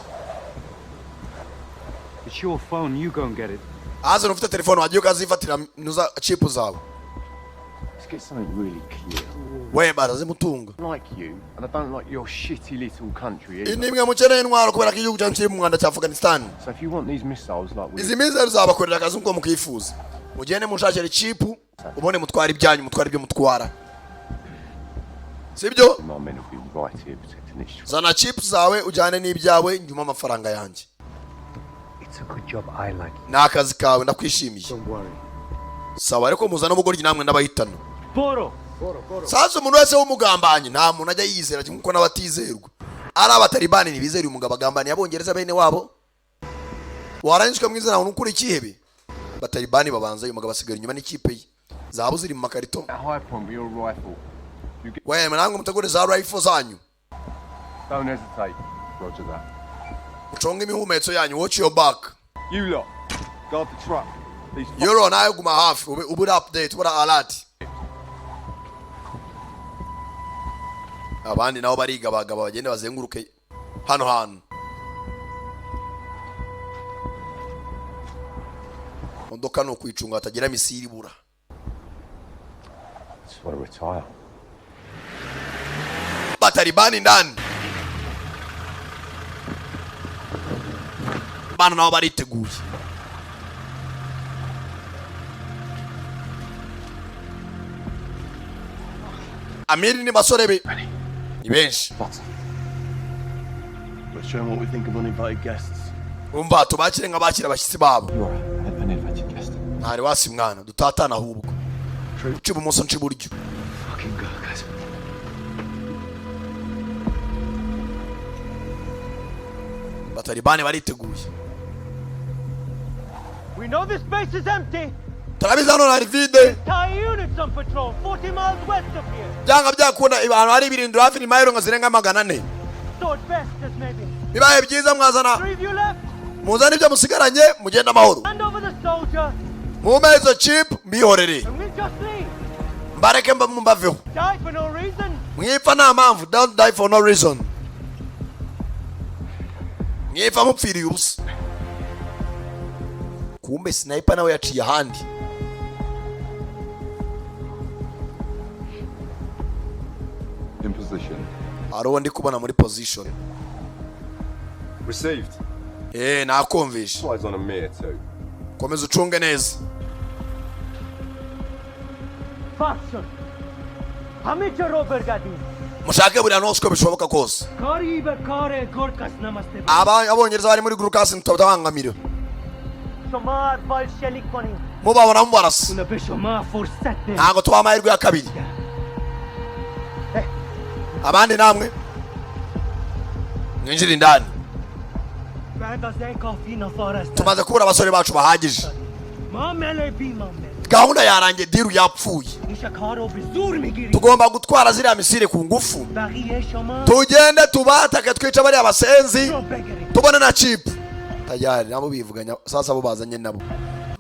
S10: It's your phone, you go and get it.
S1: Haza ufite telefone, wagiye ukazifatira nuza chip zawe.
S11: Let's get something really clear.
S1: We barazimutunga.
S11: I like you, and I don't like your shitty little country either.
S1: Nimwe mukeneye intwaro kubera ko igihugu cyanyu kiri mu mwanda cya Afghanistan.
S11: So if you want these missiles like we
S1: Izi missile zabakorera akazi nk'uko mukifuza. Mugende munshakire chip, ubone mutwara ibyanyu, mutwara ibyo mutwara, sibyo?
S11: My men will be right here protecting this.
S1: Zana chip zawe ujyane n'ibyawe, nyuma amafaranga yanjye.
S14: It's a good job I like you.
S1: Ni akazi kawe, ndakwishimiye.
S11: Don't worry.
S1: Sawa, ariko muzana ubugoryi namwe ndabahitana.
S10: Boro!
S1: Sasa umuntu wese w'umugambanyi nta muntu ajya yizera, nkuko n'abatizerwa ari abatalibani ntibizera uyu mugabo agambaniye abongereza bene wabo. Warangijwe mu izina ukuri ikihebe. Abatalibani babanza, uyu mugabo asigara inyuma n'ikipe ye, zahabu ziri mu makarito.
S11: At high point with your rifle. You get...
S1: We namwe mutegure za rifle zanyu.
S11: Don't hesitate. Roger that.
S1: Muconge imihumetso yanyu, watch your back.
S11: You lot, guard the truck. These
S1: Yoro nawe guma hafi, ube uri update, ube uri alert. Abandi nabo barigabagaba, bagende bazenguruke hano hantu. Modoka ni ukwicunga hatagira missile ibura.
S11: Just want to retire.
S1: Batalibani ndani bana nabo bariteguye. Amiri ni basore be ni benshi.
S7: Let's show 'em what we think of uninvited guests.
S1: Umva, tubakire nk'abakira abashyitsi babo.
S13: You are an uninvited guest.
S1: Ntari wasi mwana, dutatana ahubwo, uca ibumoso nca iburyo.
S13: Fucking go, guys.
S1: Batalibani bariteguye.
S10: We know this base is empty.
S1: Turabizi hano hari vide.
S10: Entire units on patrol, 40 miles west of here.
S1: Byanga byakunda ahantu hari ibirindiro hafi ni mayiro nka zirenga 400.
S10: So at best, there's maybe
S1: Bibaye byiza mwazana
S10: three of you left.
S1: muzane ibyo musigaranye, mugende amahoro.
S10: Hand over the soldier,
S1: Mumpe izo chip mbihorere.
S10: and we'll just leave.
S1: Mbareke mbaveho.
S10: Die for no reason.
S1: Mwipfa nta mpamvu, don't die for no reason. Mwipfa mupfiriye ubusa. Kumbe sniper nawe yaciye ahandi.
S11: In position.
S1: Hari uwo ndi kubona muri position.
S11: Received.
S1: Eh, nakumvishe.
S11: Eyes on Amir too.
S1: Komeza ucunge neza.
S10: Faction. Hamicha Robergadi.
S1: Mushake buri hantu hose uko bishoboka kose.
S10: Kari Kare Gorkas Namaste.
S1: Aba abongereza bari muri Gurukasi tutabangamira.
S10: Shomar Bal Shelikoni.
S1: Mubabona mubarasa.
S10: Unabe Shomar Forsette.
S1: Ntabwo tubaha amahirwe ya kabiri. Abandi namwe mwinjire indani. Tumaze kubura abasore bacu bahagije.
S10: Mamele bi mamele.
S1: Gahunda yarangiye, deal yapfuye.
S10: Nishakaro bizur migiri.
S1: Tugomba gutwara ziriya missile ku ngufu.
S10: Bariye Shomar.
S1: Tugende tubatake, twice bariya basenzi, tubone na chip. Tayari nabo bivuganya. Sasa bo bazanye nabo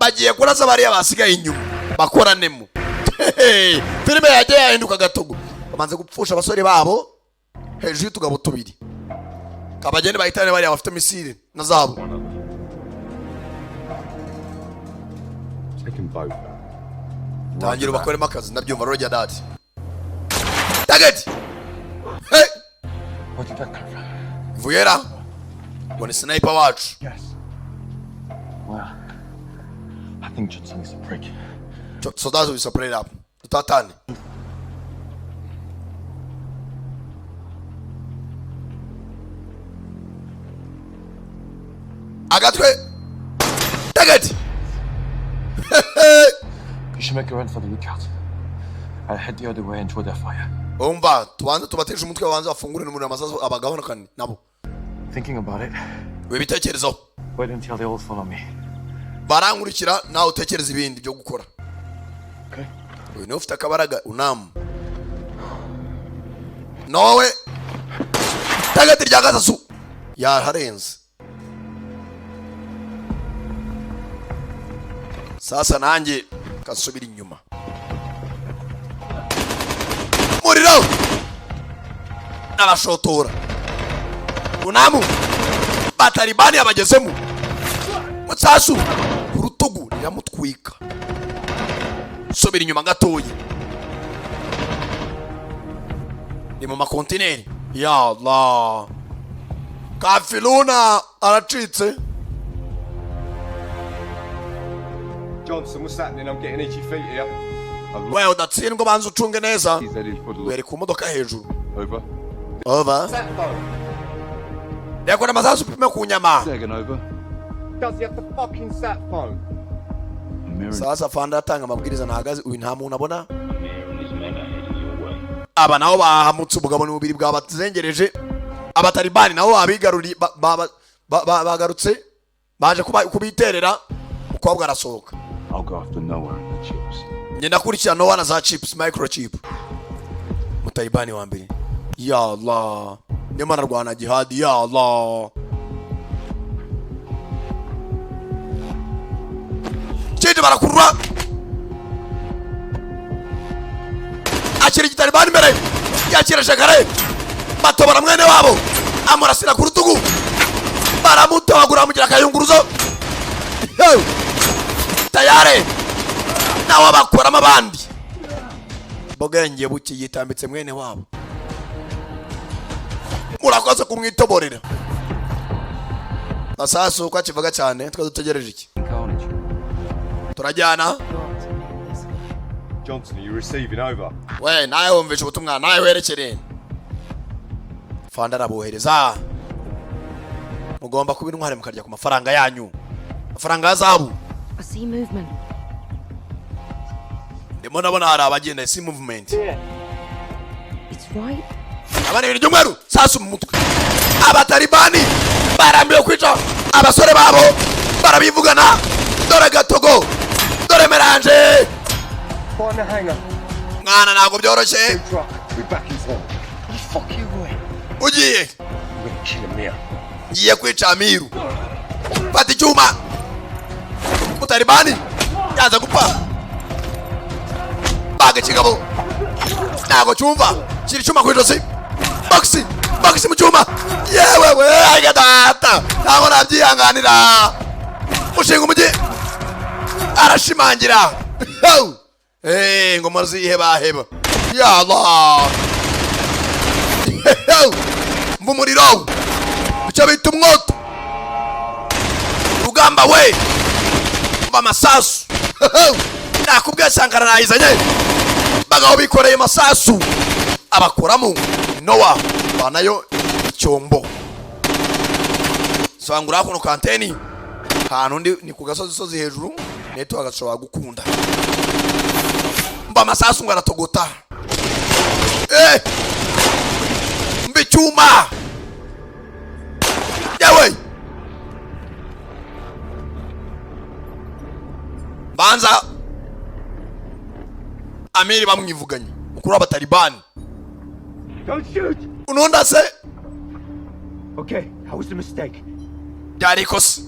S1: bagiye kurasa bariya basigaye inyuma bakoranemo. Filime yagiye yahinduka gatogo. Bamaze gupfusha abasore babo hejuru y'utugabo tubiri. Kabagende bahitane bariya bafite missile na zabo.
S11: Take them both.
S1: Tangira ubakoremo akazi, ndabyumva. Roger that. Target, hey.
S13: Where did that come from?
S1: Vuyera ngo ni sniper wacu.
S13: Yes. Well, I think Johnson is a prick.
S1: So that's we separate up, tutatane. Agatwe, target.
S12: You should make a run for the lookout.
S13: I'll head the other way and throw their fire.
S1: Umva, tubanze tubateshe umutwe, babanze bafungure n'umuriro amasasu abagabanukane nabo.
S13: Thinking about it,
S1: Wibitekerezaho.
S13: wait until they all follow me.
S1: Barankurikira, nawe utekereza ibindi byo gukora. Uyu niwe ufite akabaraga, unamu nawe tagati rya gatatu yaharenze. Sasa nanjye kasubira inyuma, muriro n'abashotora unamu batalibani yabagezemo, mutsasu ku rutugu riramutwika. Subira inyuma gatoya, ni mu makontineri. Ya Allah, kafiluna aracitse.
S6: Johnson, what's happening? I'm getting itchy feet here.
S1: Wewe udatsindwa, banza ucunge neza.
S11: He's headed for the
S1: Were ku modoka hejuru.
S11: Over.
S1: Over.
S6: Sat phone.
S1: Yakora amasasu upime ku nyama.
S11: Second over.
S6: Does he have the fucking sat phone?
S1: Sasa fanda atanga amabwiriza, ntahagaze uyu, nta muntu abona. Aba nabo bahamutse ubugabo n'ububiri bwabazengereje. Abatalibani nabo babigaruriye, bagarutse baje kubiterera. Umukobwa arasohoka.
S11: I'll go after Noah and the chips.
S1: Ngenda akurikira Noah na za chips, microchip. Mutalibani wa mbere, ya Allah, ndimo ararwana jihadi, ya Allah. Kindi barakurura, akira igitalibani imbere, yakira shakare, batobora mwene wabo, amurasira ku rutugu, baramutobagura, bamugira akayunguruzo. Yo! Tayare nawe bakuramo abandi. Bwenge buke yitambitse mwene wabo, murakoze kumwitoborera. Masasu uko akivuga cyane, twe dutegereje iki? Turajyana.
S6: Johnson, are you receiving? Over.
S1: We nawe wumvishe ubutumwa, nawe werekere fanda arabohereza. Mugomba kuba intwari mukarya ku mafaranga yanyu, amafaranga ya zahabu.
S9: I see movement.
S1: Ndimo ndabona hari abagenda, si movement.
S9: It's right.
S1: Abana ibintu by'umweru, sasu mu mutwe. Abatalibani barambiwe kwica abasore babo, barabivugana. Dore gatogo, dore meranje.
S6: Find the hangar.
S1: Mwana, ntabwo byoroshye.
S6: Truck. We're back in town.
S14: Fuck you, boy.
S1: Ugiye?
S6: We're gonna kill him here.
S1: Ngiye kwica Amiru. Fata icyuma. Mutalibani yaza gupfa, baga ikigabo ntabwo cyumva, shyira icyuma ku ijosi, bogisi bogisi mu cyuma. Yewe we, ariko data, ntabwo nabyihanganira. Mushinga umujyi arashimangira. Eh, ngo muzihebaheba. Ya Allah, mva umuriro, icyo bita umwoto, rugamba we, mva amasasu. Nakubwiye, Sankara nayizanye. Bagabo bikoreye amasasu, abakoramo Nowa banayo icyombo. Sangura hakuno kanteni, ahantu undi ni ku gasozi sozi hejuru, network gashobora gukunda. Mba amasasu ngo aratogota. Eh, mba icyuma yewe, banza Amiri bamwivuganye, mukuru w'abatalibani.
S10: Don't shoot!
S1: Ununda se.
S10: Okay, that was a mistake.
S1: Byari ikosa.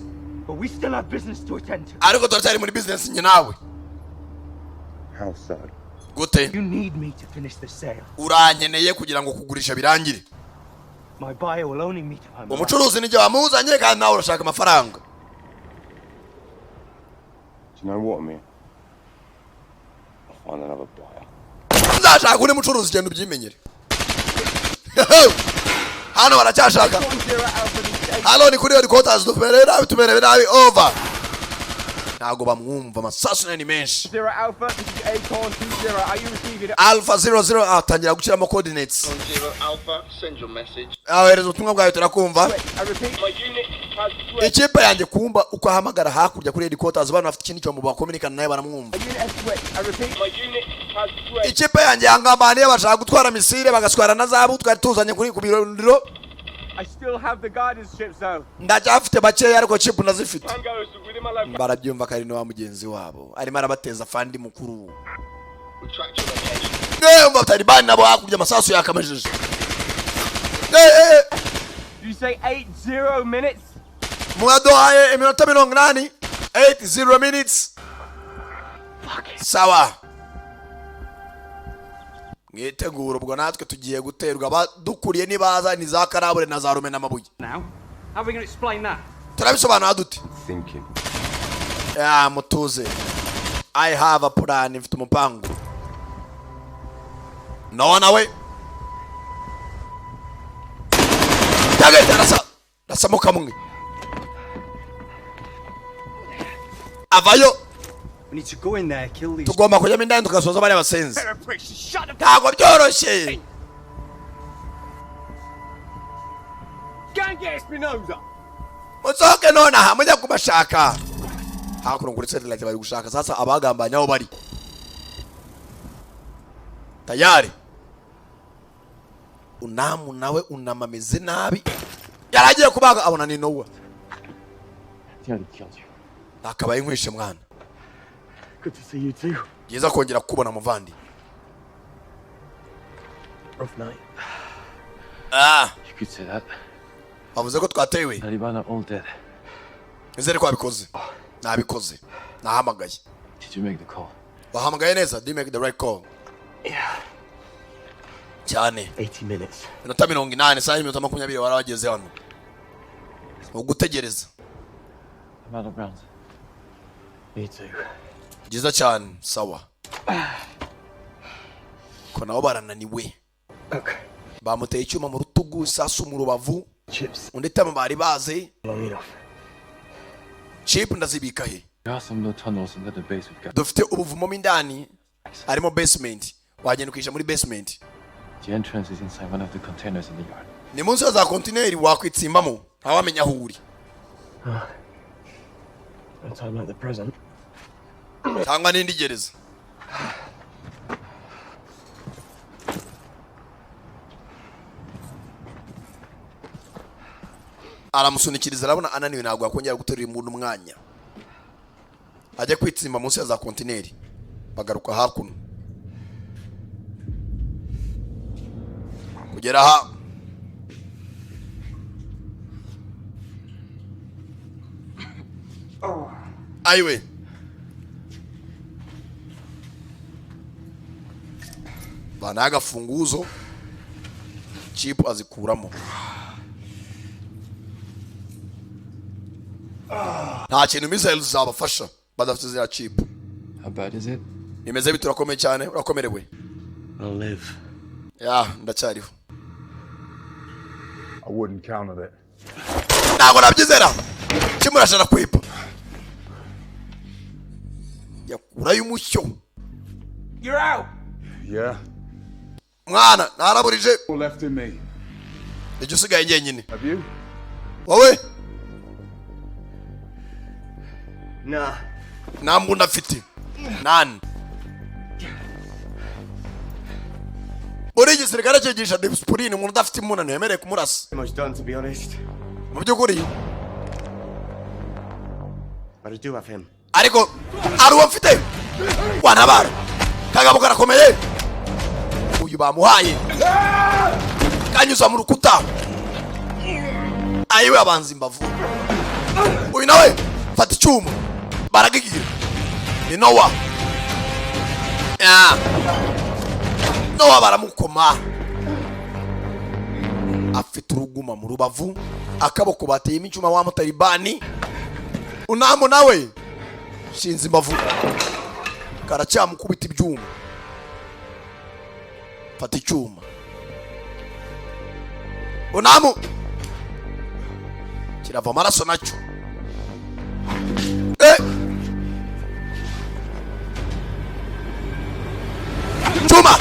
S10: But we still have business to attend to.
S1: Ariko turacyari muri business njye nawe.
S11: How so?
S1: Gute?
S10: You need me to finish the sale.
S1: Urankeneye kugira ngo kugurisha birangire.
S10: My buyer will only meet if I'm alive.
S1: Umucuruzi nijye wamuzanye, kandi nawe urashaka amafaranga.
S11: Do you know what, Amir? I'll find another buyer.
S1: Nzashaka undi mucuruzi, genda ubyimenyere. Hano baracyashaka. Hano ni kuri headquarters, tumerewe nabi, tumerewe nabi, over. Ntabwo bamwumva, amasasu nayo ni menshi.
S6: Zero Alpha, this is Acorn 20. Are you receiving?
S1: Alpha 00 atangira gushyiramo coordinates.
S15: Zero Alpha, send your message.
S1: Ahereza ubutumwa bwawe, turakumva.
S6: I repeat, my unit has threat.
S1: Ikipe yanjye kumba uko ahamagara hakurya kuri headquarters, bano bafite ikindi cyombo bakominikana nawe, baramwumva.
S6: My unit has threat. I repeat, my unit Has great.
S1: Ikipe yanjye yangambaniye, bashaka gutwara missile, bagatwara na zahabu twari tuzanye kuri ku birindiro.
S6: I still have the guidance chips though.
S1: Ndacyafite bakeya, ariko chip ndazifite.
S6: Tangos within my location.
S1: Barabyumva ko ari wa mugenzi wabo arimo arabateza, fandi mukuru.
S15: We tracked your location.
S1: Umva Talibani nabo hakurya, amasasu yakamejeje. Eh.
S6: Did you say 80 minutes?
S1: Mwaduhaye iminota 80, 80 minutes. Sawa, mwitegura ubwo natwe tugiye guterwa. Abadukuriye nibaza ni za karabure na za rume n'amabuye.
S14: Now, how are we going to explain that?
S1: Turabisobanura dute?
S11: Thinking.
S1: Ya mutuze, I have a plan, mfite umupango. Nowa nawe tagahita arasa, rasamo kamwe avayo.
S14: We need to go in there, kill these.
S1: Tugomba kujyamo indani tugasoza bariya basenzi.
S6: Shut the
S1: Ntabwo byoroshye.
S6: Go and get Espinoza.
S1: Musohoke nonaha mujya kubashaka hakuno kuri satellite. Bari gushaka sasa abagambanye aho bari tayari. Unamu nawe unama ameze nabi, yaragiye kubaga abona ni Nowa.
S13: Nearly killed you.
S1: Nakabaye nkwishe mwana.
S13: Good to see you too.
S1: Byiza kongera kukubona muvandi.
S13: Rough night.
S1: Ah.
S13: You could say that.
S1: Bavuze ko twatewe.
S13: Taliban are all dead.
S1: Nizere ko wabikoze. Nabikoze, nahamagaye.
S13: Did you make the call?
S1: Wahamagaye neza? Did you make the right call? Cyane.
S7: 80 minutes.
S1: Iminota 80, isaha y'iminota 20 wari wageze hano. Ni ugutegereza.
S13: I'm out of rounds.
S7: Me too.
S1: Byiza cyane, sawa. Ko nabo barananiwe, bamuteye icyuma mu rutugu, isasu mu rubavu.
S7: Chips.
S1: Undi tama bari bazi.
S7: Long enough.
S1: Chip ndazibika he?
S13: There are some low tunnels under the base we've got.
S1: Dufite ubuvumo mo indani, harimo basement, wagenda ukisha muri basement.
S13: The entrance is inside one of the containers in the yard.
S1: Ni munsi ya za kontineri, wakwitsimbamo ntawamenya aho uri.
S7: No time like the present.
S1: Cyangwa n'indi gereza. Aramusunikiriza, arabona ananiwe, ntabwo yakongera guterura imbunda umwanya ajya kwitsimba munsi ya za kontineri. Bagaruka hakuno kugera aha. Ayiwe, banaye agafunguzo, chip azikuramo. Nta kintu missiles zabafasha badafite ziriya chip.
S13: How bad is it?
S1: Bimeze bite? Urakomeye cyane? Urakomerewe?
S7: I'll live.
S1: Ya, ndacyariho.
S11: I wouldn't count on it.
S1: Ntabwo nabyizera. Kimurashara kwipa, yakurayo umushyo.
S6: You're out.
S11: Yeah.
S1: Mwana naraburije.
S11: All left in me.
S1: Ijya usigaye njyenyine.
S11: Have you?
S1: Wowe?
S7: Nah.
S1: Nta mbunda afite nani. Muri igisirikare cyigisha disipurine, umuntu udafite imbunda ntiwemerewe kumurasa.
S7: Much done, to be honest.
S1: Mu by'ukuri.
S7: But I do have him.
S1: Ariko ari uwo mfite wantabara. Kagabo karakomeye, uyu bamuhaye kanyuza mu rukuta. Ayiwe, abanza imbavu. Uyu nawe fata icyuma, baragigira. Ni Nowa. Ya. Nowa baramukoma, afite uruguma mu rubavu, akaboko bateyemo icyuma wa Mutalibani. Unamu nawe shinze imbavu, karacyamukubita ibyuma. Fata icyuma, unamu kirava amaraso nacyo. Eh! Cyuma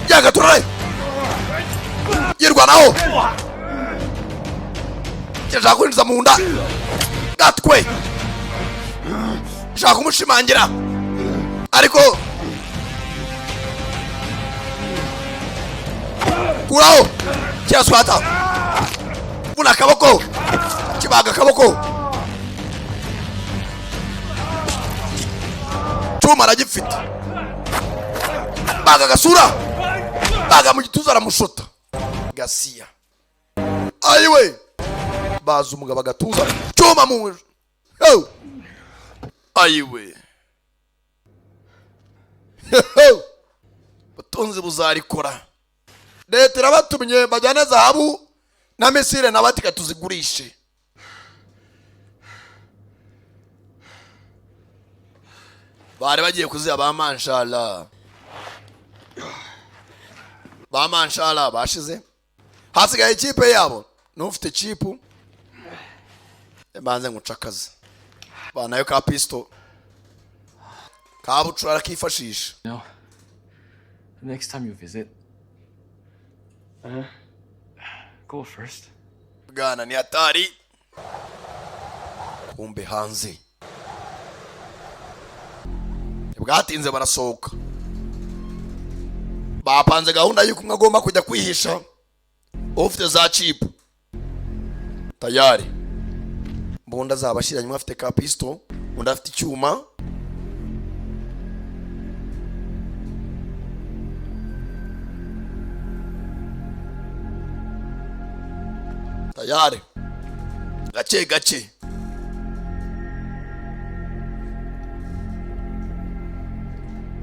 S1: yagaturare yirwanaho, kirashaka kwinjiza mu nda gatwe, shaka kumushimangira, ariko Kuraho kiraswata, vuna akaboko, kibaga akaboko. Cyuma aragifite, baga agasura, baga mu gituza, aramushota gasiya. Ayiwe, baza umugabo agatuza, cyuma mu. Oh! Ayiwe, butunzi buzarikora. Leta irabatumye bajyane zahabu na missile, nawe ati tuzigurishe. Bari bagiye kuziha ba manshala, ba manshala bashize, hasigaye ikipe yabo n'ufite chip. Banze ngucakaze banayo ka pistol kabucura arakifashisha.
S12: No. The next time you visit, go first.
S1: Bwana ni hatari. Kumbe hanze bwatinze, barasohoka, bapanze gahunda y'uko umwe agomba kujya kwihisha, ufite za chip tayari, mbunda zabashyiranye, umwe afite ka pistol, undi afite icyuma. Tayari, gake gake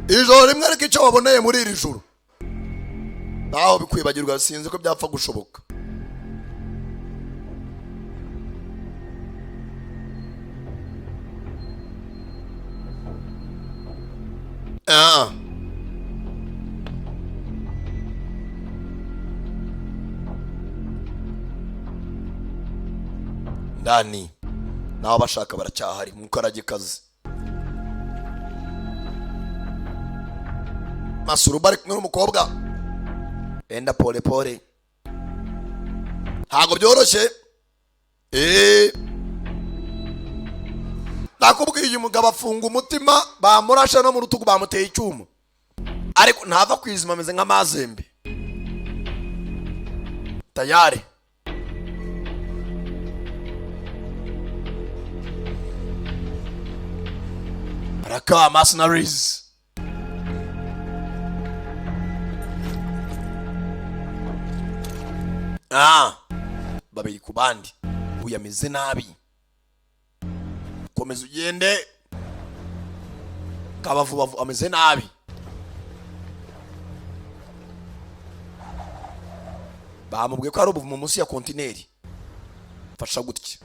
S1: ijoro rimwe. Ariko icyo waboneye muri iri joro naho bikwibagirwa, sinzi ko byapfa gushoboka. Ah. Ndani naho abashaka baracyahari mukaragikazi. Masuruba ari kumwe n'umukobwa, enda pole pole, ntabwo byoroshye. Nakubwiye, uyu mugabo afunga umutima, bamurashe no mu rutugu, bamuteye icyuma, ariko ntava ku izima, ameze nk'amazembe. Tayari baraka mercenaries. Ah, babiri ku bandi, uyu ameze nabi. Komeza ugende kabavubavu, ameze nabi. Bamubwiye ko ari ubuvumo munsi ya kontineri. Fasha gutya.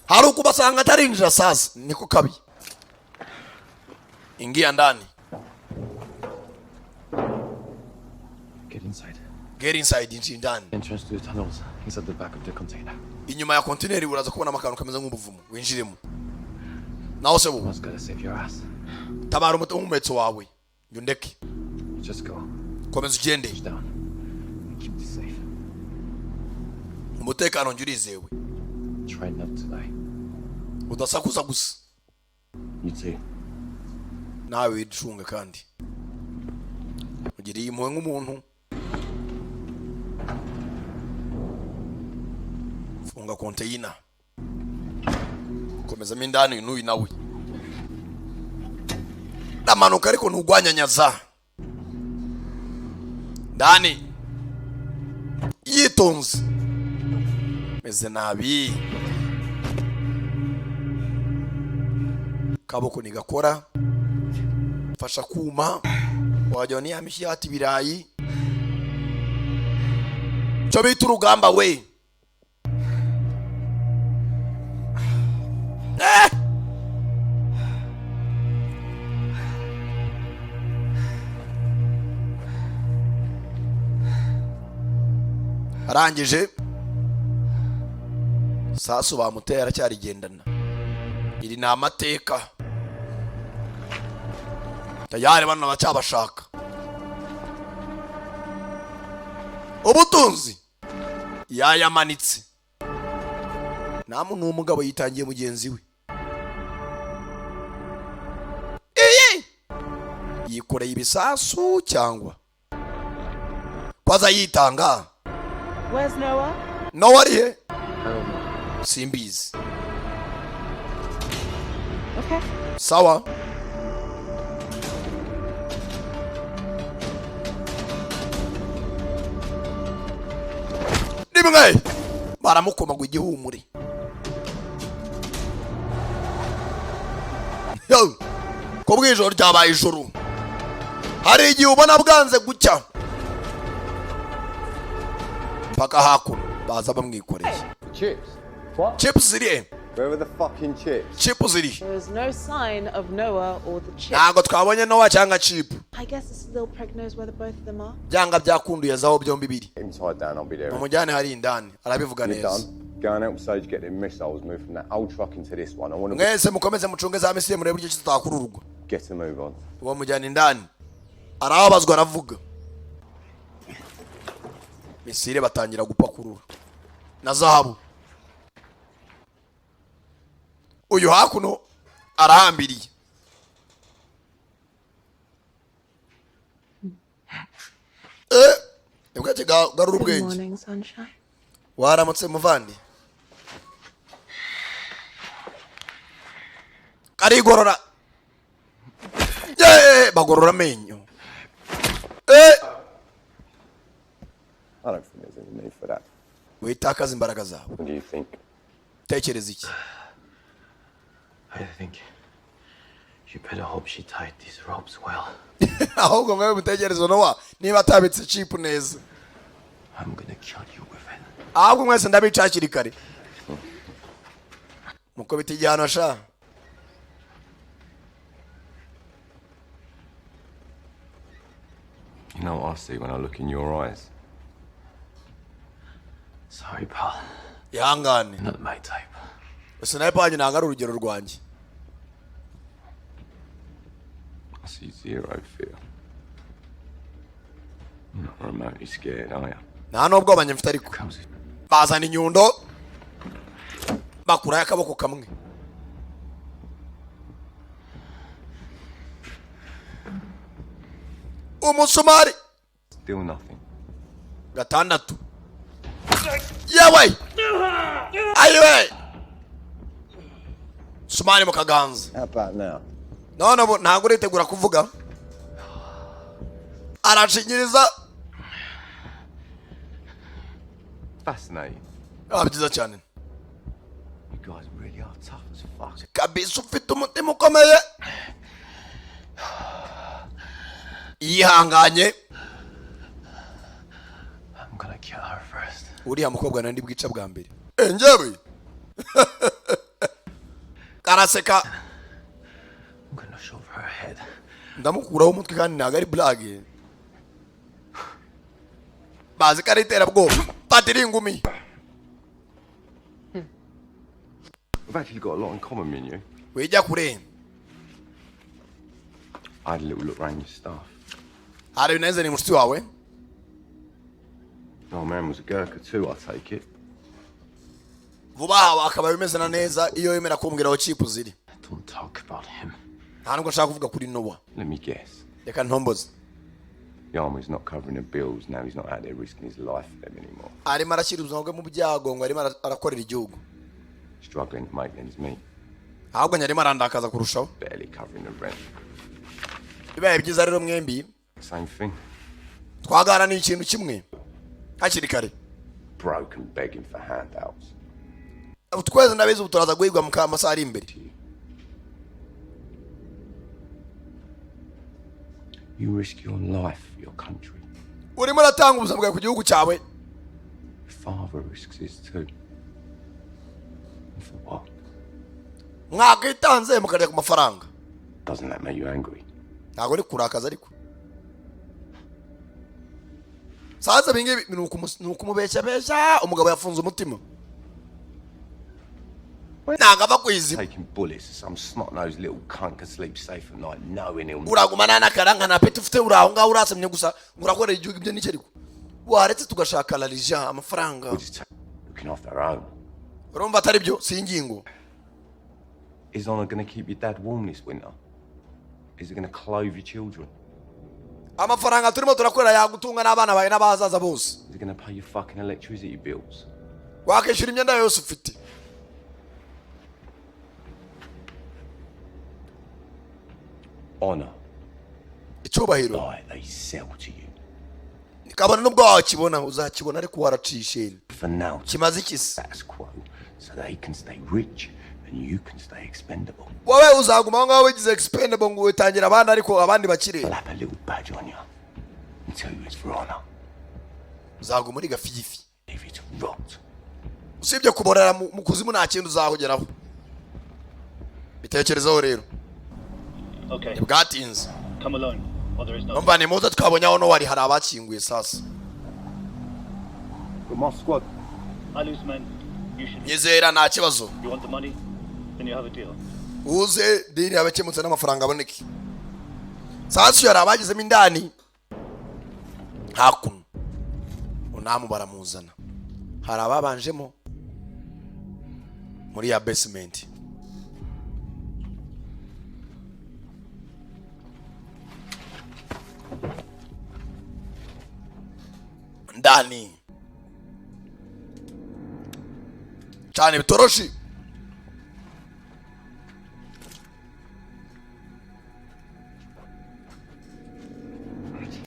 S1: Hari ukubasanga atarinjira. Sasa niko kabi, ingia ndani.
S13: Get inside.
S1: Get inside, injira indani.
S13: Entrance to the tunnels is at the back of the container.
S1: Inyuma ya kontineri uraza kubonamo akantu kameze nk'ubuvumo, winjiremo. Naho se bubu?
S13: Gotta save your ass.
S1: Tabara umumetso wawe, njye.
S13: Just go.
S1: Komeza ugende.
S13: Down. Keep this safe.
S1: Umutekano njye urizewe.
S13: Try not to die.
S1: Udasakuza gusa.
S13: You too.
S1: Nawe wicunge kandi ugiriye impuhwe nk'umuntu. Funga konteyina, komezamo indani. N'uyu nawe ndamanuka, ariko ntugwanyanyaza ndani, yitonze, meze nabi, kaboko ntigakora. Fasha kuma wajya ni ya mishyati ibirayi, cyo bita urugamba we. Eh! Arangije sasu bamuteye, aracyarigendana. Iri ni amateka. Tayari bano bacyabashaka ubutunzi yayamanitse. Nta muntu w'umugabo yitangiye mugenzi we. Yikoreye ibisasu cyangwa kwaza yitanga?
S8: Where's Noah?
S1: Noah ari he? Simbizi.
S8: Okay.
S1: Sawa. Rimwe baramukoma ngo igihumure. Yo! Ko bw'ijoro ryabaye ijoro, hari igihe ubona bwanze gucya mpaka hakuno baza bamwikoreye.
S11: Chips. What?
S1: Chips ziri he?
S11: Where are the fucking chips?
S1: Chips ziri?
S8: There is no sign of Noah or the chip.
S1: Ntabwo twabonye Noah cyangwa chip.
S8: I guess this little prick knows where the both of them are.
S1: Byanga byakunduye aho byombi biri.
S11: Get him tied down, I'll be there.
S1: Mumujyane hari indani, arabivuga
S11: You're
S1: neza.
S11: done. Go and help Sage get the missiles moved from that old truck into this one. I want to
S1: Mwese mukomeze mucunge za missile, murebe uburyo ki tutakururwa.
S11: get a move on.
S1: Uwo mujyana indani, arababazwa, aravuga. Missile batangira gupakurura na zahabu. Uyu hakuno arahambiriye. Eh, nibwo akigarura
S8: Good
S1: ubwenge.
S8: morning, sunshine.
S1: Waramutse muvandi. Karigorora. Yeee, bagorora amenyo. Eh!
S11: I don't think there's any need for that.
S1: Witakaza imbaraga zawe.
S11: What do you think?
S1: Tekereza iki?
S7: I think you better hope she tied these ropes well.
S1: Ahubwo mwewe mutekereze Nowa niba atabitse chip neza.
S7: I'm gonna kill you with it.
S1: Ahubwo mwese ndabica hakiri kare, mukubita igihano sha.
S11: You know what I see when I look in your eyes?
S7: Sorry, pal.
S1: Ihangane.
S7: Not my type.
S1: Sniper wanjye ntabwo ari urugero rwanjye.
S11: I see zero fear. You're not remotely scared, are you?
S1: Nta n'ubwoba njye mfite, ariko bazana inyundo bakuraho akaboko kamwe. Umusumari.
S11: Still nothing.
S1: Gatandatu. Yewe, ayiwe, sumari mu kaganza.
S11: How about now?
S1: None ubu ntabwo uritegura kuvuga? Arashinyiriza.
S11: Fascinating.
S1: Ah, byiza cyane.
S11: You guys really are tough as fuck.
S1: Kabisa ufite umutima ukomeye, yihanganye.
S7: I'm gonna kill her first.
S1: Uriya mukobwa nandi bwica bwa mbere. Eh, njyewe karaseka.
S7: I'm gonna shove her head.
S1: Ndamukuraho umutwe, kandi ntabwo ari blague, bazi ko ari iterabwoba. Patiri ingumi.
S11: We've actually got a lot in common, me and you.
S1: Wijya kure.
S11: I had a little look round your stuff.
S1: Hari ibintu ni mushiki wawe.
S11: Oh man was a Gurkha too, I take it.
S1: Vuba aha akaba bimeze na neza iyo yemera kumbwira aho chip ziri.
S7: Don't talk about him.
S1: Nta nubwo nshaka kuvuga kuri Noah.
S11: Let me guess.
S1: Reka ntomboze.
S11: The army's not covering the bills now. He's not out there risking his life for them anymore.
S1: Arimo arashyira ubuzima bwe mu byago ngo arimo arakorera igihugu.
S11: Struggling to make ends meet.
S1: Ahubwo nyarimo arandakaza kurushaho.
S11: Barely covering the rent.
S1: Bibaye byiza rero mwembi
S11: Same thing.
S1: twaganira ni ikintu kimwe hakiri kare.
S11: Broke and begging for handouts.
S1: Twese ndabizi ubu turaza guhigwa mu masaha ari imbere.
S11: You risk your life for your country.
S1: Urimo uratanga ubuzima bwawe ku gihugu cyawe.
S11: Your father risks his too. And for what?
S1: Mwakwitanze mukarya ku mafaranga.
S11: Doesn't that make you angry?
S1: Ntabwo ari kurakaza, ariko sasa ibingibi ni ukumubeshyabeshya. Umugabo yafunze umutima, ntabwo ava ku izima.
S11: Taking bullets so some snot-nosed little cunt can sleep safe at night knowing he'll
S1: Uraguma nta n'akaranga nta peti ufite, uri aho ngaho urasamye gusa ngo urakorera igihugu. Ibyo nicyo, ariko waretse tugashaka larija amafaranga.
S11: We're just looking after our own.
S1: Urumva atari byo, si ingingo.
S11: Is honour going to keep your dad warm this winter? Is it going to clothe your children?
S1: Amafaranga turimo turakorera yagutunga n'abana bawe n'abazaza bose.
S11: Is it gonna pay your fucking electricity bills?
S1: Wakishyura imyenda yose ufite.
S11: Honor.
S1: Icyubahiro.
S11: Lie they sell to you.
S1: Kabone n'ubwo wakibona, uzakibona ariko waracishe.
S11: For now.
S1: Kimaze iki se?
S11: Status quo, so they can stay rich and you can stay expendable.
S1: Wowe uzaguma aho ngaho wigize expendable, ngo witangira abandi ariko abandi bakire.
S11: Slap a little badge on you and tell you it's for honor.
S1: Uzaguma uri gafigifi.
S11: If it's rot.
S1: Usibye kuborera mu kuzimu, nta kindi uzahugeraho. Bitekerezeho rero.
S15: Okay.
S1: Ntibwatinze.
S15: Come alone, or there is no.
S1: Umva, ni muze, twabonye aho wari hari abakinguye sasa.
S11: With my squad.
S15: I lose men. You should.
S1: Nyizera, nta kibazo.
S15: You want the money? Then you have a deal.
S1: Uze deal yabakemutse n'amafaranga aboneke. Sasa hari abagezemo indani hakuno, unamu baramuzana. Hari ababanjemo muri ya basement. Ndani cyane bitoroshi.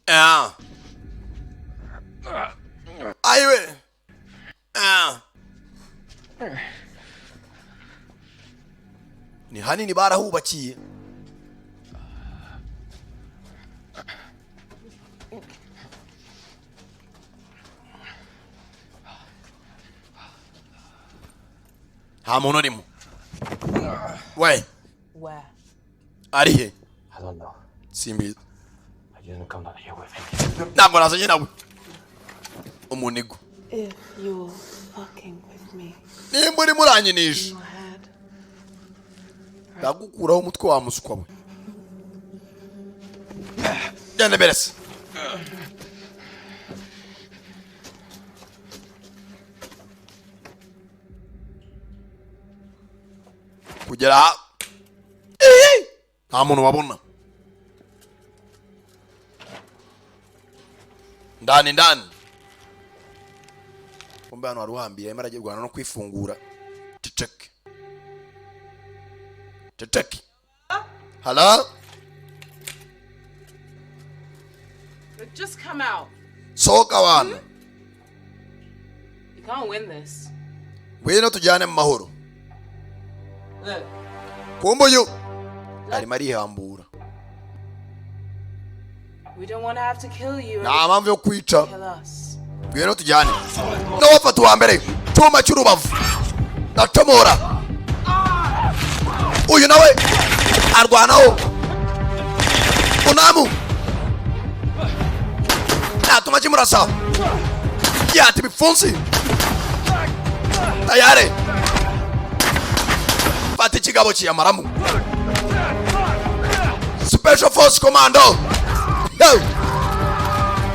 S1: Ah. Ayiwe. Ah. Ni hanini barahubakiye. Nta muntu urimo we.
S8: Where?
S1: Ari he?
S12: I don't know.
S1: Simbizi.
S12: I didn't come down here with him.
S1: Ntabwo nazanye nawe umunigo.
S8: If you're fucking with me,
S1: Nimba urimo uranyinisha,
S8: your head.
S1: ndagukuraho umutwe wa muswa we. Genda mbere se. Kugera aha. Ehe! Nta muntu wabona ndani ndani. Kumbe hano wari uhambiriye, arimo aragirwana no kwifungura. Ceceke, ceceke. Hello?
S8: Just come out.
S1: Sohoka wana.
S8: You can't win this.
S1: Ngwino tujyane mu mahoro.
S8: Look,
S1: Kumbe uyu arimo arihambura.
S8: We don't want to have to kill you.
S1: Nta mpamvu yo kwica.
S8: Kill us.
S1: Ngwino tujyane. N'uwafata uwa mbere cyuma cy'urubavu, ndacomora. Uyu nawe arwanaho unamu, natuma kimurasa yata ibipfunsi. Tayare, fata ikigabo kiyamaramo. Special Force Commando. Yo!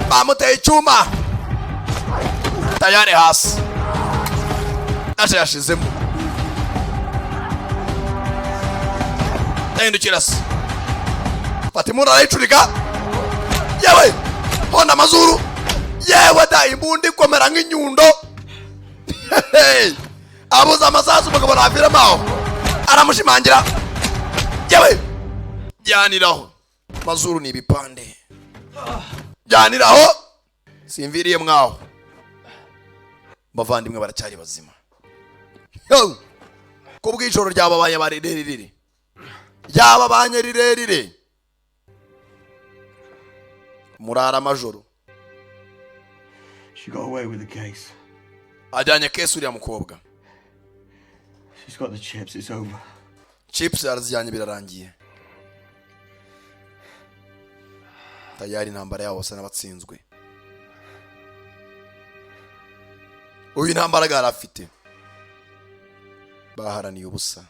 S1: Bamuteye icyuma tayari hasi, naje yashizemo, ndahindukira se, fata imbunda arayicurika. Yewe, honda amazuru. Yewe da, imbunda ikomera nk'inyundo. Hey! Abuze amasasu, umugabo naviramo aho, aramushimangira. Yewe, jyaniraho mazuru ni ibipande, jyaniraho simviriye mwaho. Bavandimwe baracyari bazima. Yo! Ko bw'ijoro ryababaye rirerire, ryababanye rirerire, murara amajoro.
S10: She got away with the case.
S1: Ajyanye case uriya mukobwa.
S10: She's got the chips. It's over.
S1: Chips arazijyanye, birarangiye tayari. Intambara yabo basa n'abatsinzwe. Uyu nta mbaraga yari afite, baharaniye ubusa.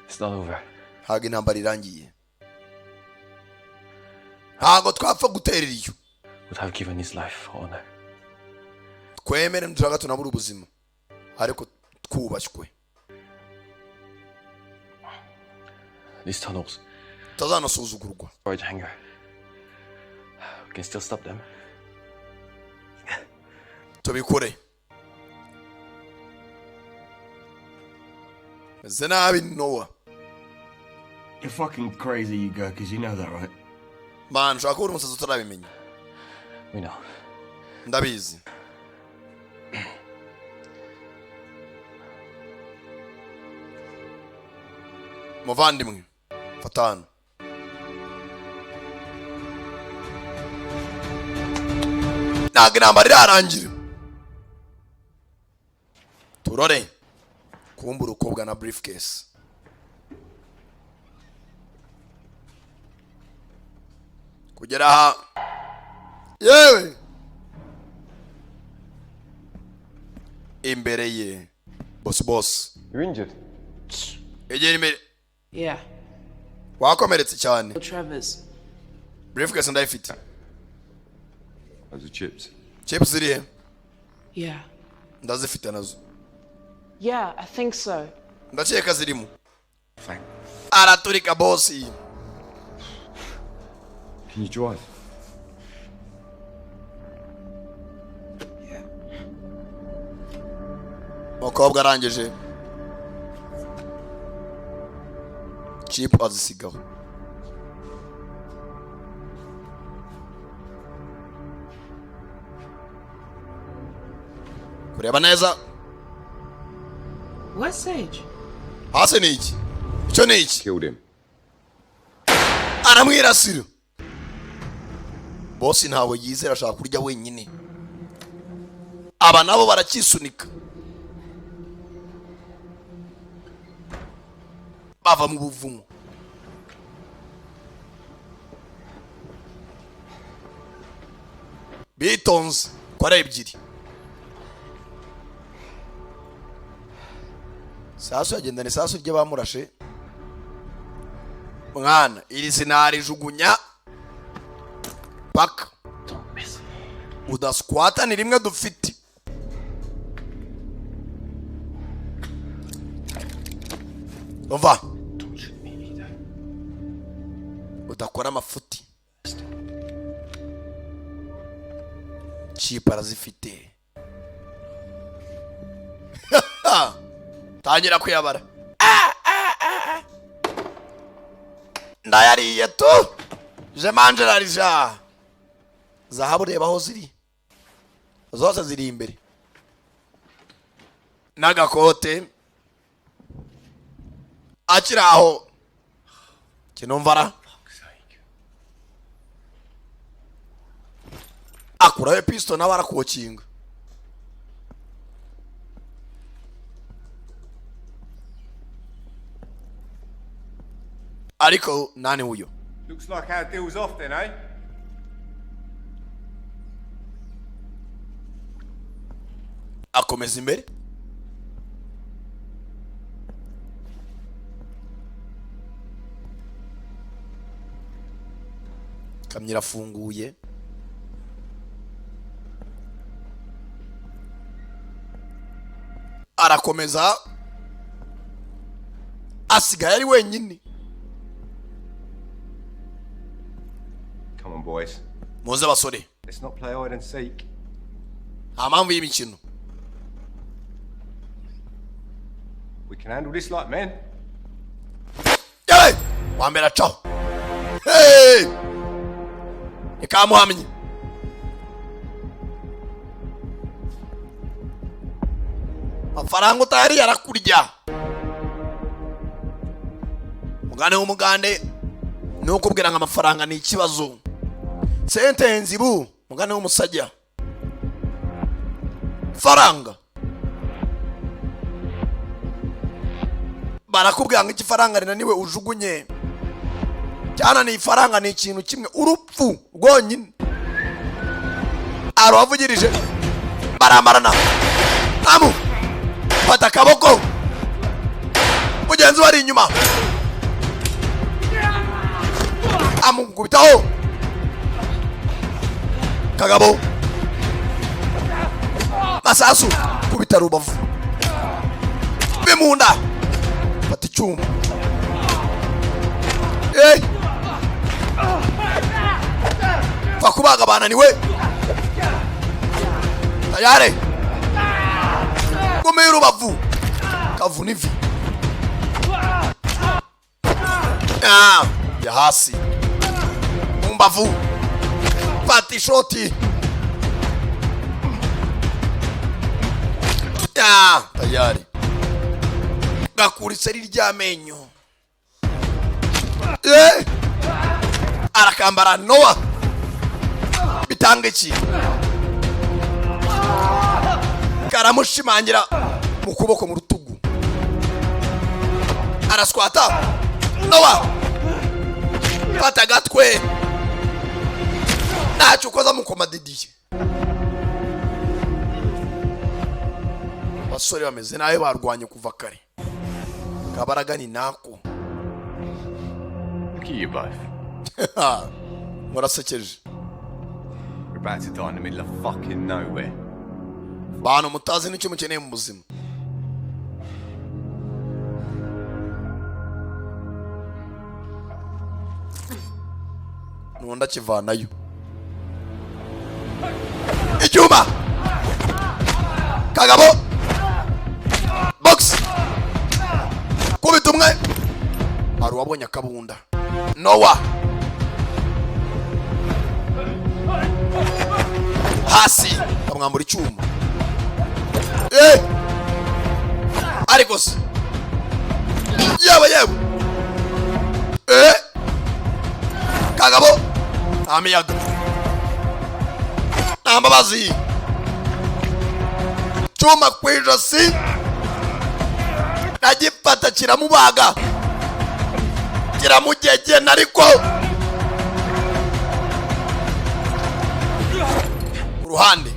S12: It's not over.
S1: Ntabwo intambara irangiye, ntabwo twapfa guterera iyo.
S12: Would have given his life for honor.
S1: Twemere nituraga tunabura ubuzima, ariko twubashywe.
S12: These tunnels.
S1: Tutazanasuzugurwa.
S12: Storage hangar.
S13: We can still stop them.
S1: Tubikore. Meze nabi Noah.
S10: You're fucking crazy, you Gurkhas. You know that, right?
S1: Man, ushobora kuba uri umusazi utarabimenya.
S13: We know.
S1: Ndabizi. Muvandimwe, fata hano. Ntabwo intambara irarangira. Turore kumbura ukobwa na briefcase. Kugera aha, yewe, imbere ye boss, boss.
S11: You're injured.
S1: Egera imbere.
S8: Yeah.
S1: Wakomeretse cyane.
S8: Trevor's.
S1: Briefcase ndayifite.
S11: Those are chips.
S1: Chips ziri he?
S8: Yeah.
S1: Ndazifite nazo.
S8: Yeah, I think so.
S1: Ndakeka zirimo. Araturika boss.
S11: Can you drive?
S1: Umukobwa arangije chip azisigaho. Kureba neza.
S8: Where's Sage?
S1: Hasi ni iki? Icyo ni iki?
S11: Killed him.
S1: Aramwirasira. Boss ntawe yizera, ashaka kurya wenyine. Aba nabo barakisunika bava mu buvumo. Bitonze ko ari ebyiri. Sasu yagendana isasu ry'abamurashe. Mwana, iri sinarijugunya paka udaskwata. Ni rimwe dufite. Umva, udakora amafuti. Chip arazifite. Tangira kuyabara. Ah, ah, ah, ah. Ndayariye tu. Je mange l'argent. Zahabu, reba aho ziri zose, ziri imbere n'agakote akiri aho. Kinumvara akurayo pisto nawe arakokinga. Ariko nani huyo?
S6: Looks like our deal's off then, eh?
S1: Akomeza imbere. Kamyo irafunguye. Arakomeza, asigaye ari wenyine.
S6: Come on, boys.
S1: Muze basore.
S6: Let's not play hide and seek.
S1: Nta mpamvu y'imikino.
S6: We can handle this like men.
S1: Yewe, wa mbere acaho. Hey! Ikamuhamye. Amafaranga utari arakurya. Mugane w'umugande ni ukubwira ngo amafaranga ni ikibazo. Sentenzi bu mugane w'umusajya, faranga barakubwira ngo ikifaranga rinaniwe ujugunye. Cyane ni ifaranga, ni ikintu kimwe, urupfu rwonyine. Arabavugirije, baramarana. Amu fata akaboko, mugenzi we ari inyuma amukubitaho. Kagabo masasu kubita rubavu bimunda. Fata icyuma. Hey! Pfa kubaga bananiwe. Tayari ngome y'urubavu kavuna ivi. Ah, ya hasi mu mbavu, fata ishoti. Ah, tayari gakura iseri ry'amenyo. Eh! Arakambara Noah, bitanga iki? Karamushimangira mu kuboko, mu rutugu, araswata. Noah, fata agatwe, ntacyo ukoza mukoma Didiye. Abasore bameze nabi, barwanye kuva kare. Kabaraga ni nako.
S11: Look at you both.
S1: Murasekeje.
S11: We're about to die in the middle of fucking nowhere.
S1: Bantu mutazi n'icyo mukeneye mu buzima. Nundi akivanayo icyuma. Kagabo box, kubita umwe. Hari uwabonye akabunda. Nowa hasi, bamwambura icyuma. Eh! Ariko se yewe yewe, eh! Kagabo nta miyaga, nta mbabazi, cyuma ku ijosi nagifata, kiramubaga, kiramugegena. Ariko ku ruhande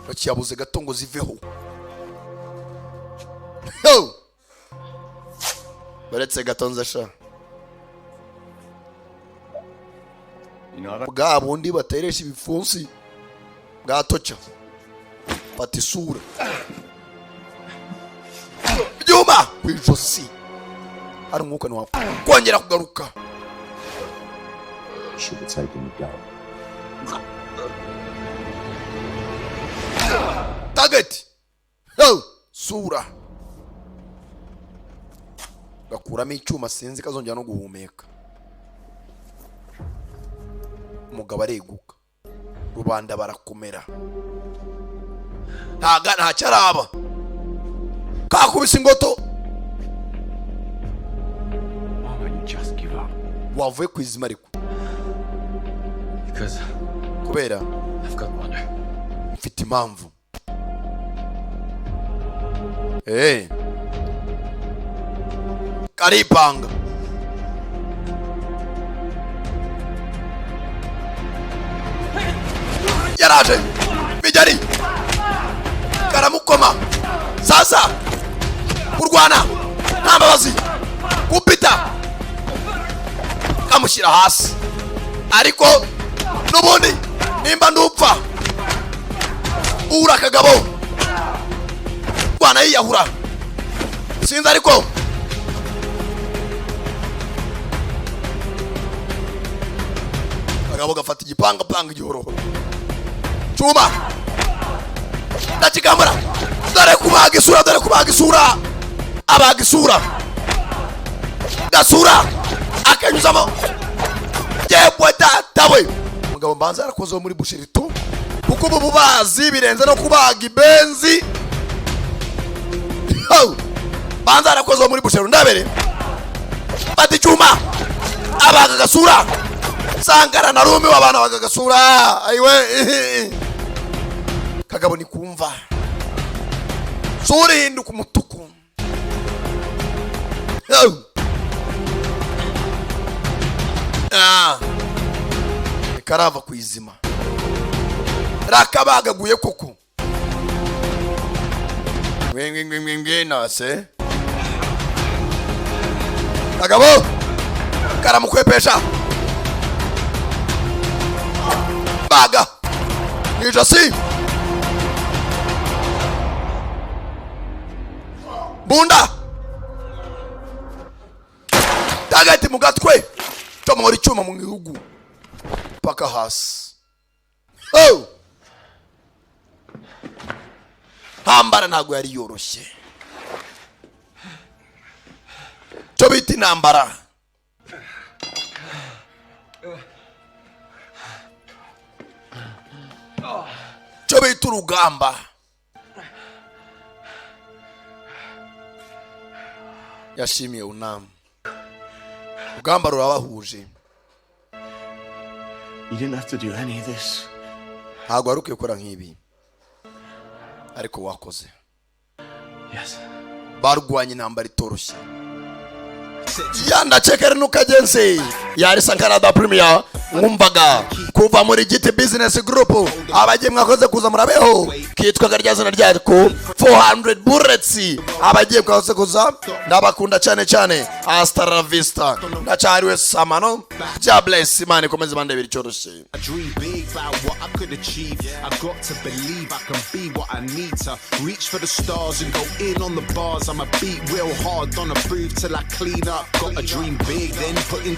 S1: bakiyabuze gato ngo ziveho. Ho! Baretse gato nze sha. Bwa bundi bateresha ibipfunsi bwatoca, fata isura, byuma ku ijosi, hari umwuka ntiwakongera kugaruka.
S5: Should have taken the gun.
S1: Target. Ho! Sura, gakuramo icyuma, sinzi kazongera no guhumeka. Umugabo areguka, rubanda barakomera, ntaga ntacyo araba. Kakubise ingoto.
S11: Why won't you just give up?
S1: Wavuye ku izima ariko?
S12: Because
S1: Kubera
S12: I've got honor.
S1: mfite impamvu. Eh, karipanga. Yaraje bijari, karamukoma. Sasa kurwana nta mbabazi, kupita, kamushyira hasi. Ariko n'ubundi nimba ndupfa ura akagabo rwana yiyahura, sinzi. Ariko akagabo gafata igipanga, panga igihorohoro, cyuma ndakigambura. Dore kubaga isura, dore kubaga isura, abaga isura, gasura akanyuzamo. Yewe data we, umugabo mbanza yarakozeho muri boucherie tu, kuko ubu bubazi birenze no kubaga ibenzi. Ho! Banza yarakozeho muri boucherie. Ndabere fata icyuma, abaga agasura. Sankara narumiwe, abana baga agasura. Ayiwe kagabo, ni kumva sura ihinduka umutuku. Yo! Ah. Karava ku izima, rakabagaguye koko. Ngwingwingwingwi nase kagabo karamukwepesha, baga mu ijosi, bunda tagati mu gatwe, comora icyuma mu gihugu. Paka hasi. Oh! Ntambara ntabwo yari yoroshye, cyo bita intambara, cyo bita urugamba. Yashimiye unamu, urugamba rurabahuje.
S7: You didn't have to do any of this.
S1: Ntabwo wari ukwiye gukora nk'ibi, ariko wakoze.
S7: Yes.
S1: Barwanye intambara itoroshye. Yandacekere nukagenze yari Sankara da Premier, mwumvaga kuva muri Giti Business Group. Abagiye mwakoze kuza, murabeho. Kitwaga rya zina ryako 400 Bullets. Abagiye mwakoze kuza, ndabakunda cyane cyane. Hasta la vista, ndacyariwe samano. Ja bless, Imana ikomeze bandebera icyoroshye.
S16: I dream big about what I could achieve. I got to believe I can be what I need to. Reach for the stars and go in on the bars. I'ma beat real hard on a booth till I clean up. Got to dream big, then put in.